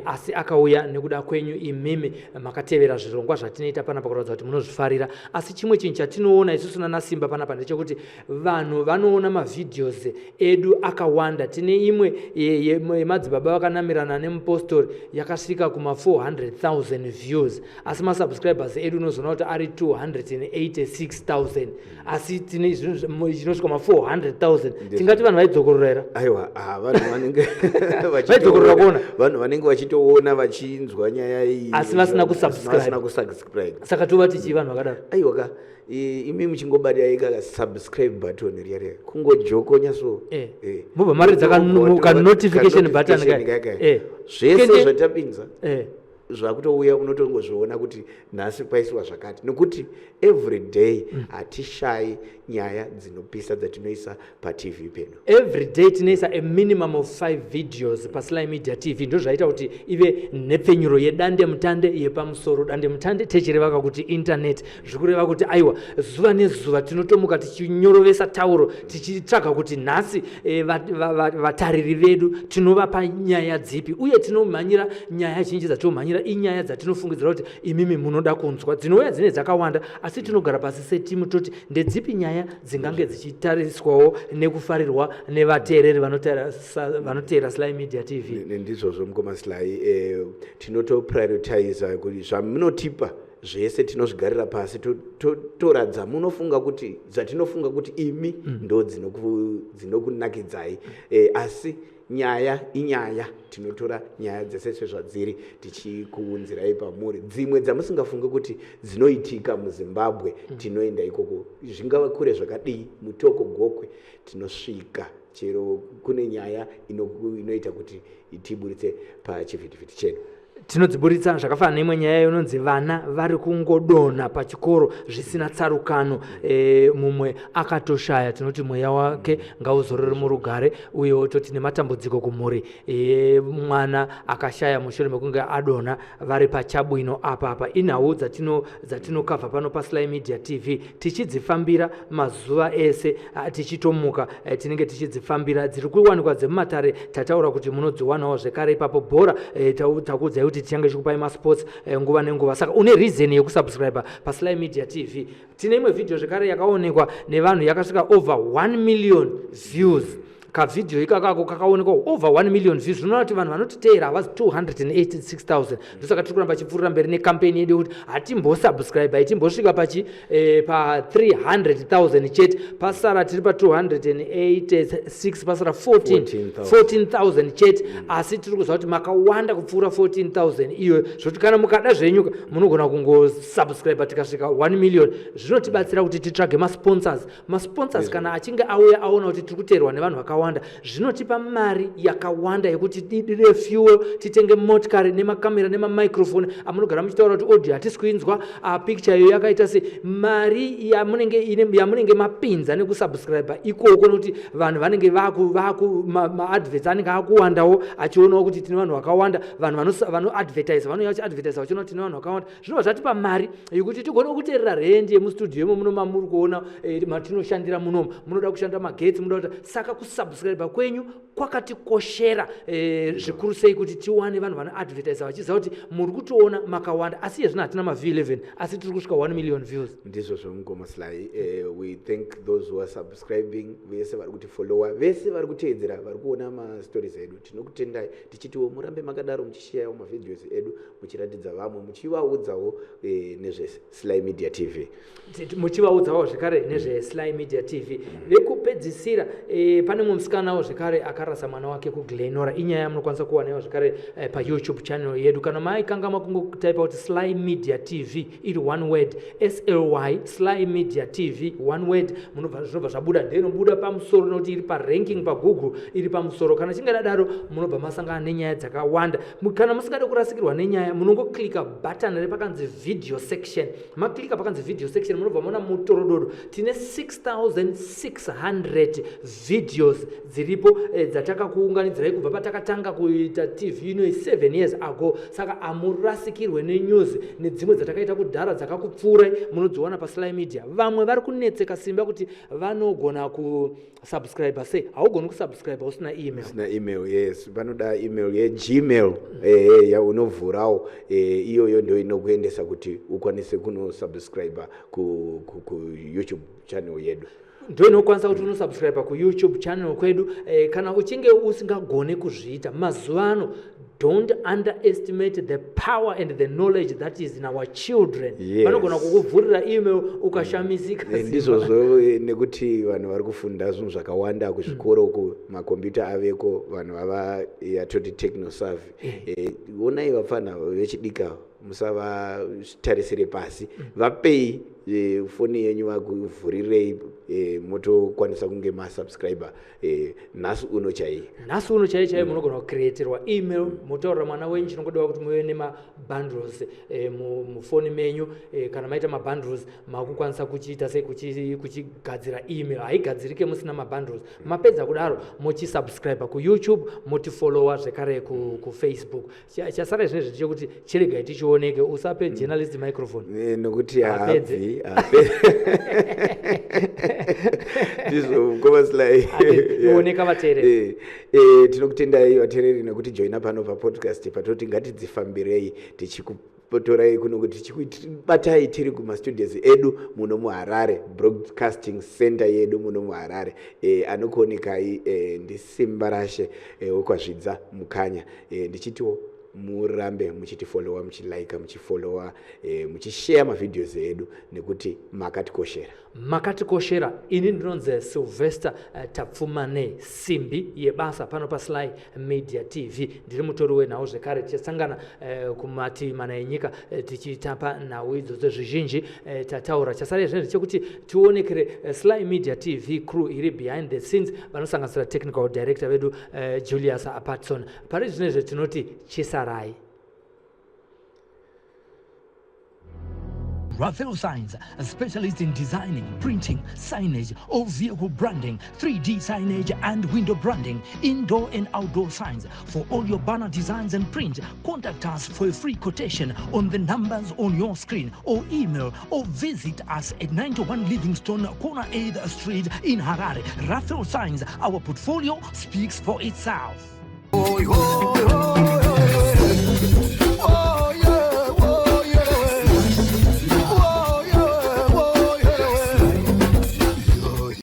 asi akauya nekuda kwenyu imimi makatevera zvirongwa zvatinoita panapa, kuratidza kuti munozvifarira. Asi chimwe chinhu chatinoona isusu nanaSimba panapa ndechekuti vanhu vanoona mavideos edu akawanda. Tine imwe yemadzibaba vakanamirana nemupostori yakasvika kuma 400,000 views, asi masubscribers edu unozoona kuti ari 286,000, asi tine chinosvika ma 400,000. Tingati vanhu vaidzokorora here? Aiwa, ah, vanhu vanenge Vaidzokorora kuona? Vanhu vanenge vachitoona, vachinzwa nyaya iyi, asi vasina kusubscribe. Vasina kusubscribe. Saka tovati chii vanhu vakadaro? Aiwa ka, imi muchingobata ka subscribe button riya riya, kungojokonya so. Mobva maridza ka notification button kaya. Zvese zvatapinza. Zvakutouya unotongozviona kuti nhasi paisiwa zvakati, nokuti every day hatishayi nyaya dzinopisa dzatinoisa paTV pedu. Every day tinoisa a minimum of 5 videos paSly Media TV. Ndo zvaita kuti ive nhepfenyuro yedande mutande yepamusoro. Dande mutande techirevaka kuti internet, zvikureva kuti aiwa, zuva nezuva tinotomuka tichinyorovesa tauro, tichitsvaga kuti nhasi vatariri vedu tinovapa nyaya dzipi, uye tinomhanyira nyaya zhinji dzatinomhanyira inyaya dzatinofungidzira kuti imimi munoda kunzwa. Dzinouya dzine dzakawanda, asi tinogara pasi setimu toti ndedzipi nyaya dzingange dzichitariswawo nekufarirwa nevateereri vanoteera Sly Media TV. Ndizvozvo, mukoma Sly. Tinotoprioritiza kuti zvamunotipa zvese tinozvigarira pasi, toradza munofunga kuti dzatinofunga kuti imi ndo dzinokunakidzai, asi nyaya inyaya. Tinotora nyaya dzese sezvadziri tichikuunzirai pamuri. Dzimwe dzamusingafungi kuti dzinoitika muZimbabwe, tinoenda ikoko, zvingava kure zvakadii, Mutoko, Gokwe, tinosvika chero kune nyaya inoita kuti tiburitse pachivhitivhiti chedu. Tinodziburitsa. Zvakafanana neimwe nyaya inonzi vana vari kungodonha pachikoro zvisina tsarukano. Mumwe akatoshaya, tinoti mweya wake ngauzorore murugare, uyewo toti nematambudziko kumhuri mwana akashaya mushure mekunge adonha vari pachabwino apa. Apa inhau dzatinokavha pano paSly Media TV, tichidzifambira mazuva ese. Tichitomuka tinenge tichidzifambira. Dziri kuwanikwa dzemumatare tataura kuti munodziwanawo zvekare ipapo. Bhora, takuudzai kuti tichange tichikupai masports nguva nenguva, saka une reason yekusubscribe paSly Media TV. Tine imwe vhidhiyo zvekare yakaonekwa nevanhu yakasvika over 1 million views. Kavhidhiyo ikakako kakaonekwa over 1 million views, zvinoreva kuti vanhu vanotiteera havazi 286,000. Ndosaka tiri kuramba chipfuurira mberi nekampeni yedu yekuti hatimbosubscribe, hatimbosvika pachi pa 300,000 chete pasara. Tiri pa 286, pasara 14 14,000 chete, asi tiri kuziva kuti makawanda kupfuura 14,000 iyoyo, zvokuti kana mukada zvenyuka munogona kungosubscribe tikasvika 1 million. Zvinotibatsira kuti titsvage masponsors. Masponsors kana achinge auya aona kuti tiri kuteerwa nevanhu vakawanda, zvinotipa mari yakawanda yekuti tidire fuel, titenge motikari nemakamera nemamicrophone amunogara muchitaura kuti audio hatisi kuinzwa, picture iyo yakaita se. Mari yamunenge mapinza nekusubscribe ikoko, nekuti vanhu vanenge vaku maadverts anenge akuwandawo, achionawo kuti tine vanhu vakawanda. Vanhu vanoadvertise vanouya vachiadvertise vachiona kuti tine vanhu vakawanda, zvinobva zvatipa mari yekuti tigone kuteerera rendi yemustudio imo muno mamuri kuona matinoshandira munomu. Munoda kushanda magetsi, munoda kuti, saka kusubscribe kwenyu kwakatikoshera zvikuru sei kuti tiwane vanhu vanoadvertisa vachiziva kuti muri kutoona makawanda. Asi iye zvino hatina mav11, asi tiri kusvika 1 million views. Ndizvo zvomukoma Sly. We thank those who are subscribing, vese vari kutifollowa, vese vari kuteedzera, vari kuona mastories edu. Tinokutendai, tichitiwo murambe makadaro muchishayawo mavideos edu, muchiratidza vamwe, muchivaudzawo nezveSly Media TV. Muchivaudzawo zvekare nezveSly Media TV. Vekupedzisira, pane mumwe musikanawo zvekare akarasa mwana wake kuGlenora. Inyaya yamunokwanisa kuwanayo zvekare paYouTube channel yedu. Kana maikangama, kungotaipa kuti Sly Media TV iri one word, SLY, Sly Media TV one word, munobva zvinobva zvabuda. Ndeinobuda pamusoro nokuti iri paranking paGoogle, iri pamusoro. Kana chinge dadaro, munobva masangana nenyaya dzakawanda. Kana musingade kurasikirwa nenyaya, munongoklika button repakanzi video section. Maklika pakanzi video section, munobva maona mutorododo. Tine 6600 videos dziripo dzatakakuunganidzirai kubva patakatanga kuita TV ino 7 years ago, saka amurasikirwe nenews nedzimwe dzatakaita kudhara dzakakupfuurai, munodziwana paSly Media. Vamwe vari kunetseka simba kuti vanogona kusubscribe sei. Haugoni kusubscribe usina email. Usina email, yes, panoda email yeGmail yaunovhurawo. Iyoyo ndo inokuendesa kuti ukwanise kunosubscribe kuYouTube channel yedu. Ndo inokwanisa kuti unosubscribe kuYouTube channel kwedu. Kana uchinge usingagone kuzviita mazuva ano, don't underestimate the power and the knowledge that is in our children. Vanogona kukuvhurira email ukashamisika. Ndizvozvo, nekuti vanhu vari kufunda zvinhu zvakawanda kuzvikoro uku, makombiyuta aveko, vanhu vava yatoti techno savvy. Onai vapfana vechidika. Musavatarisire pasi. Vapei foni yenyu vakuvhurirei, motokwanisa kunge masubscriber nhasi uno chaiye. Nhasi uno chaiye chaiye. Munogona kucreatirwa email, motaurira mwana wenyu chinongodiwa kuti muve nemabundles mufoni menyu. Kana maita mabundles, makukwanisa kuchiita sei, kuchigadzira email. Haigadzirike musina mabundles. Mapedza kudaro, mochisubscribe kuYouTube, motifollowa zvekare kuFacebook. Chasara zvinezvi ndechekuti chiregai tichioneke. Usape journalist microphone. Nokuti Hapedze. Haabvi. Ndizvo, mukoma Sly. Ioneka vateereri. Tinokutendai vateereri nekuti joina pano papodcast patoti ngatidzifambirei, tichikutorai kuno kuti tichikubatai tiri kumastudios edu muno muHarare, broadcasting center yedu muno muHarare. Anokuonekai ndiSimba Rashe wekwaZvidza Mukanya. Ndichitiwo murambe muchitifollowa, muchilika, muchifollowa, muchishare mavideos edu nekuti makatikoshera. Makatikoshera. Ini ndinonzi Sylvester Tapfumane, simbi yebasa pano paSly Media TV. Ndiri mutori wenhau zvekare. Tichasangana kumativi mana enyika tichitapa nhau idzodzo. Zvizhinji tataura. Chasara zvinezvi chekuti tionekere Sly Media TV crew iri behind the scenes, vanosanganisira technical director vedu Julius Patson. Pari zvinezvi tinoti chisarai. Raphael Signs, a specialist in designing, printing, signage, all vehicle branding, 3D signage and window branding, indoor and outdoor signs. For all your banner designs and print, contact us for a free quotation on the numbers on your screen or email or visit us at 91 Livingstone, corner 8th Street in Harare. Raphael Signs, our portfolio speaks for itself. Oi, oi, oi.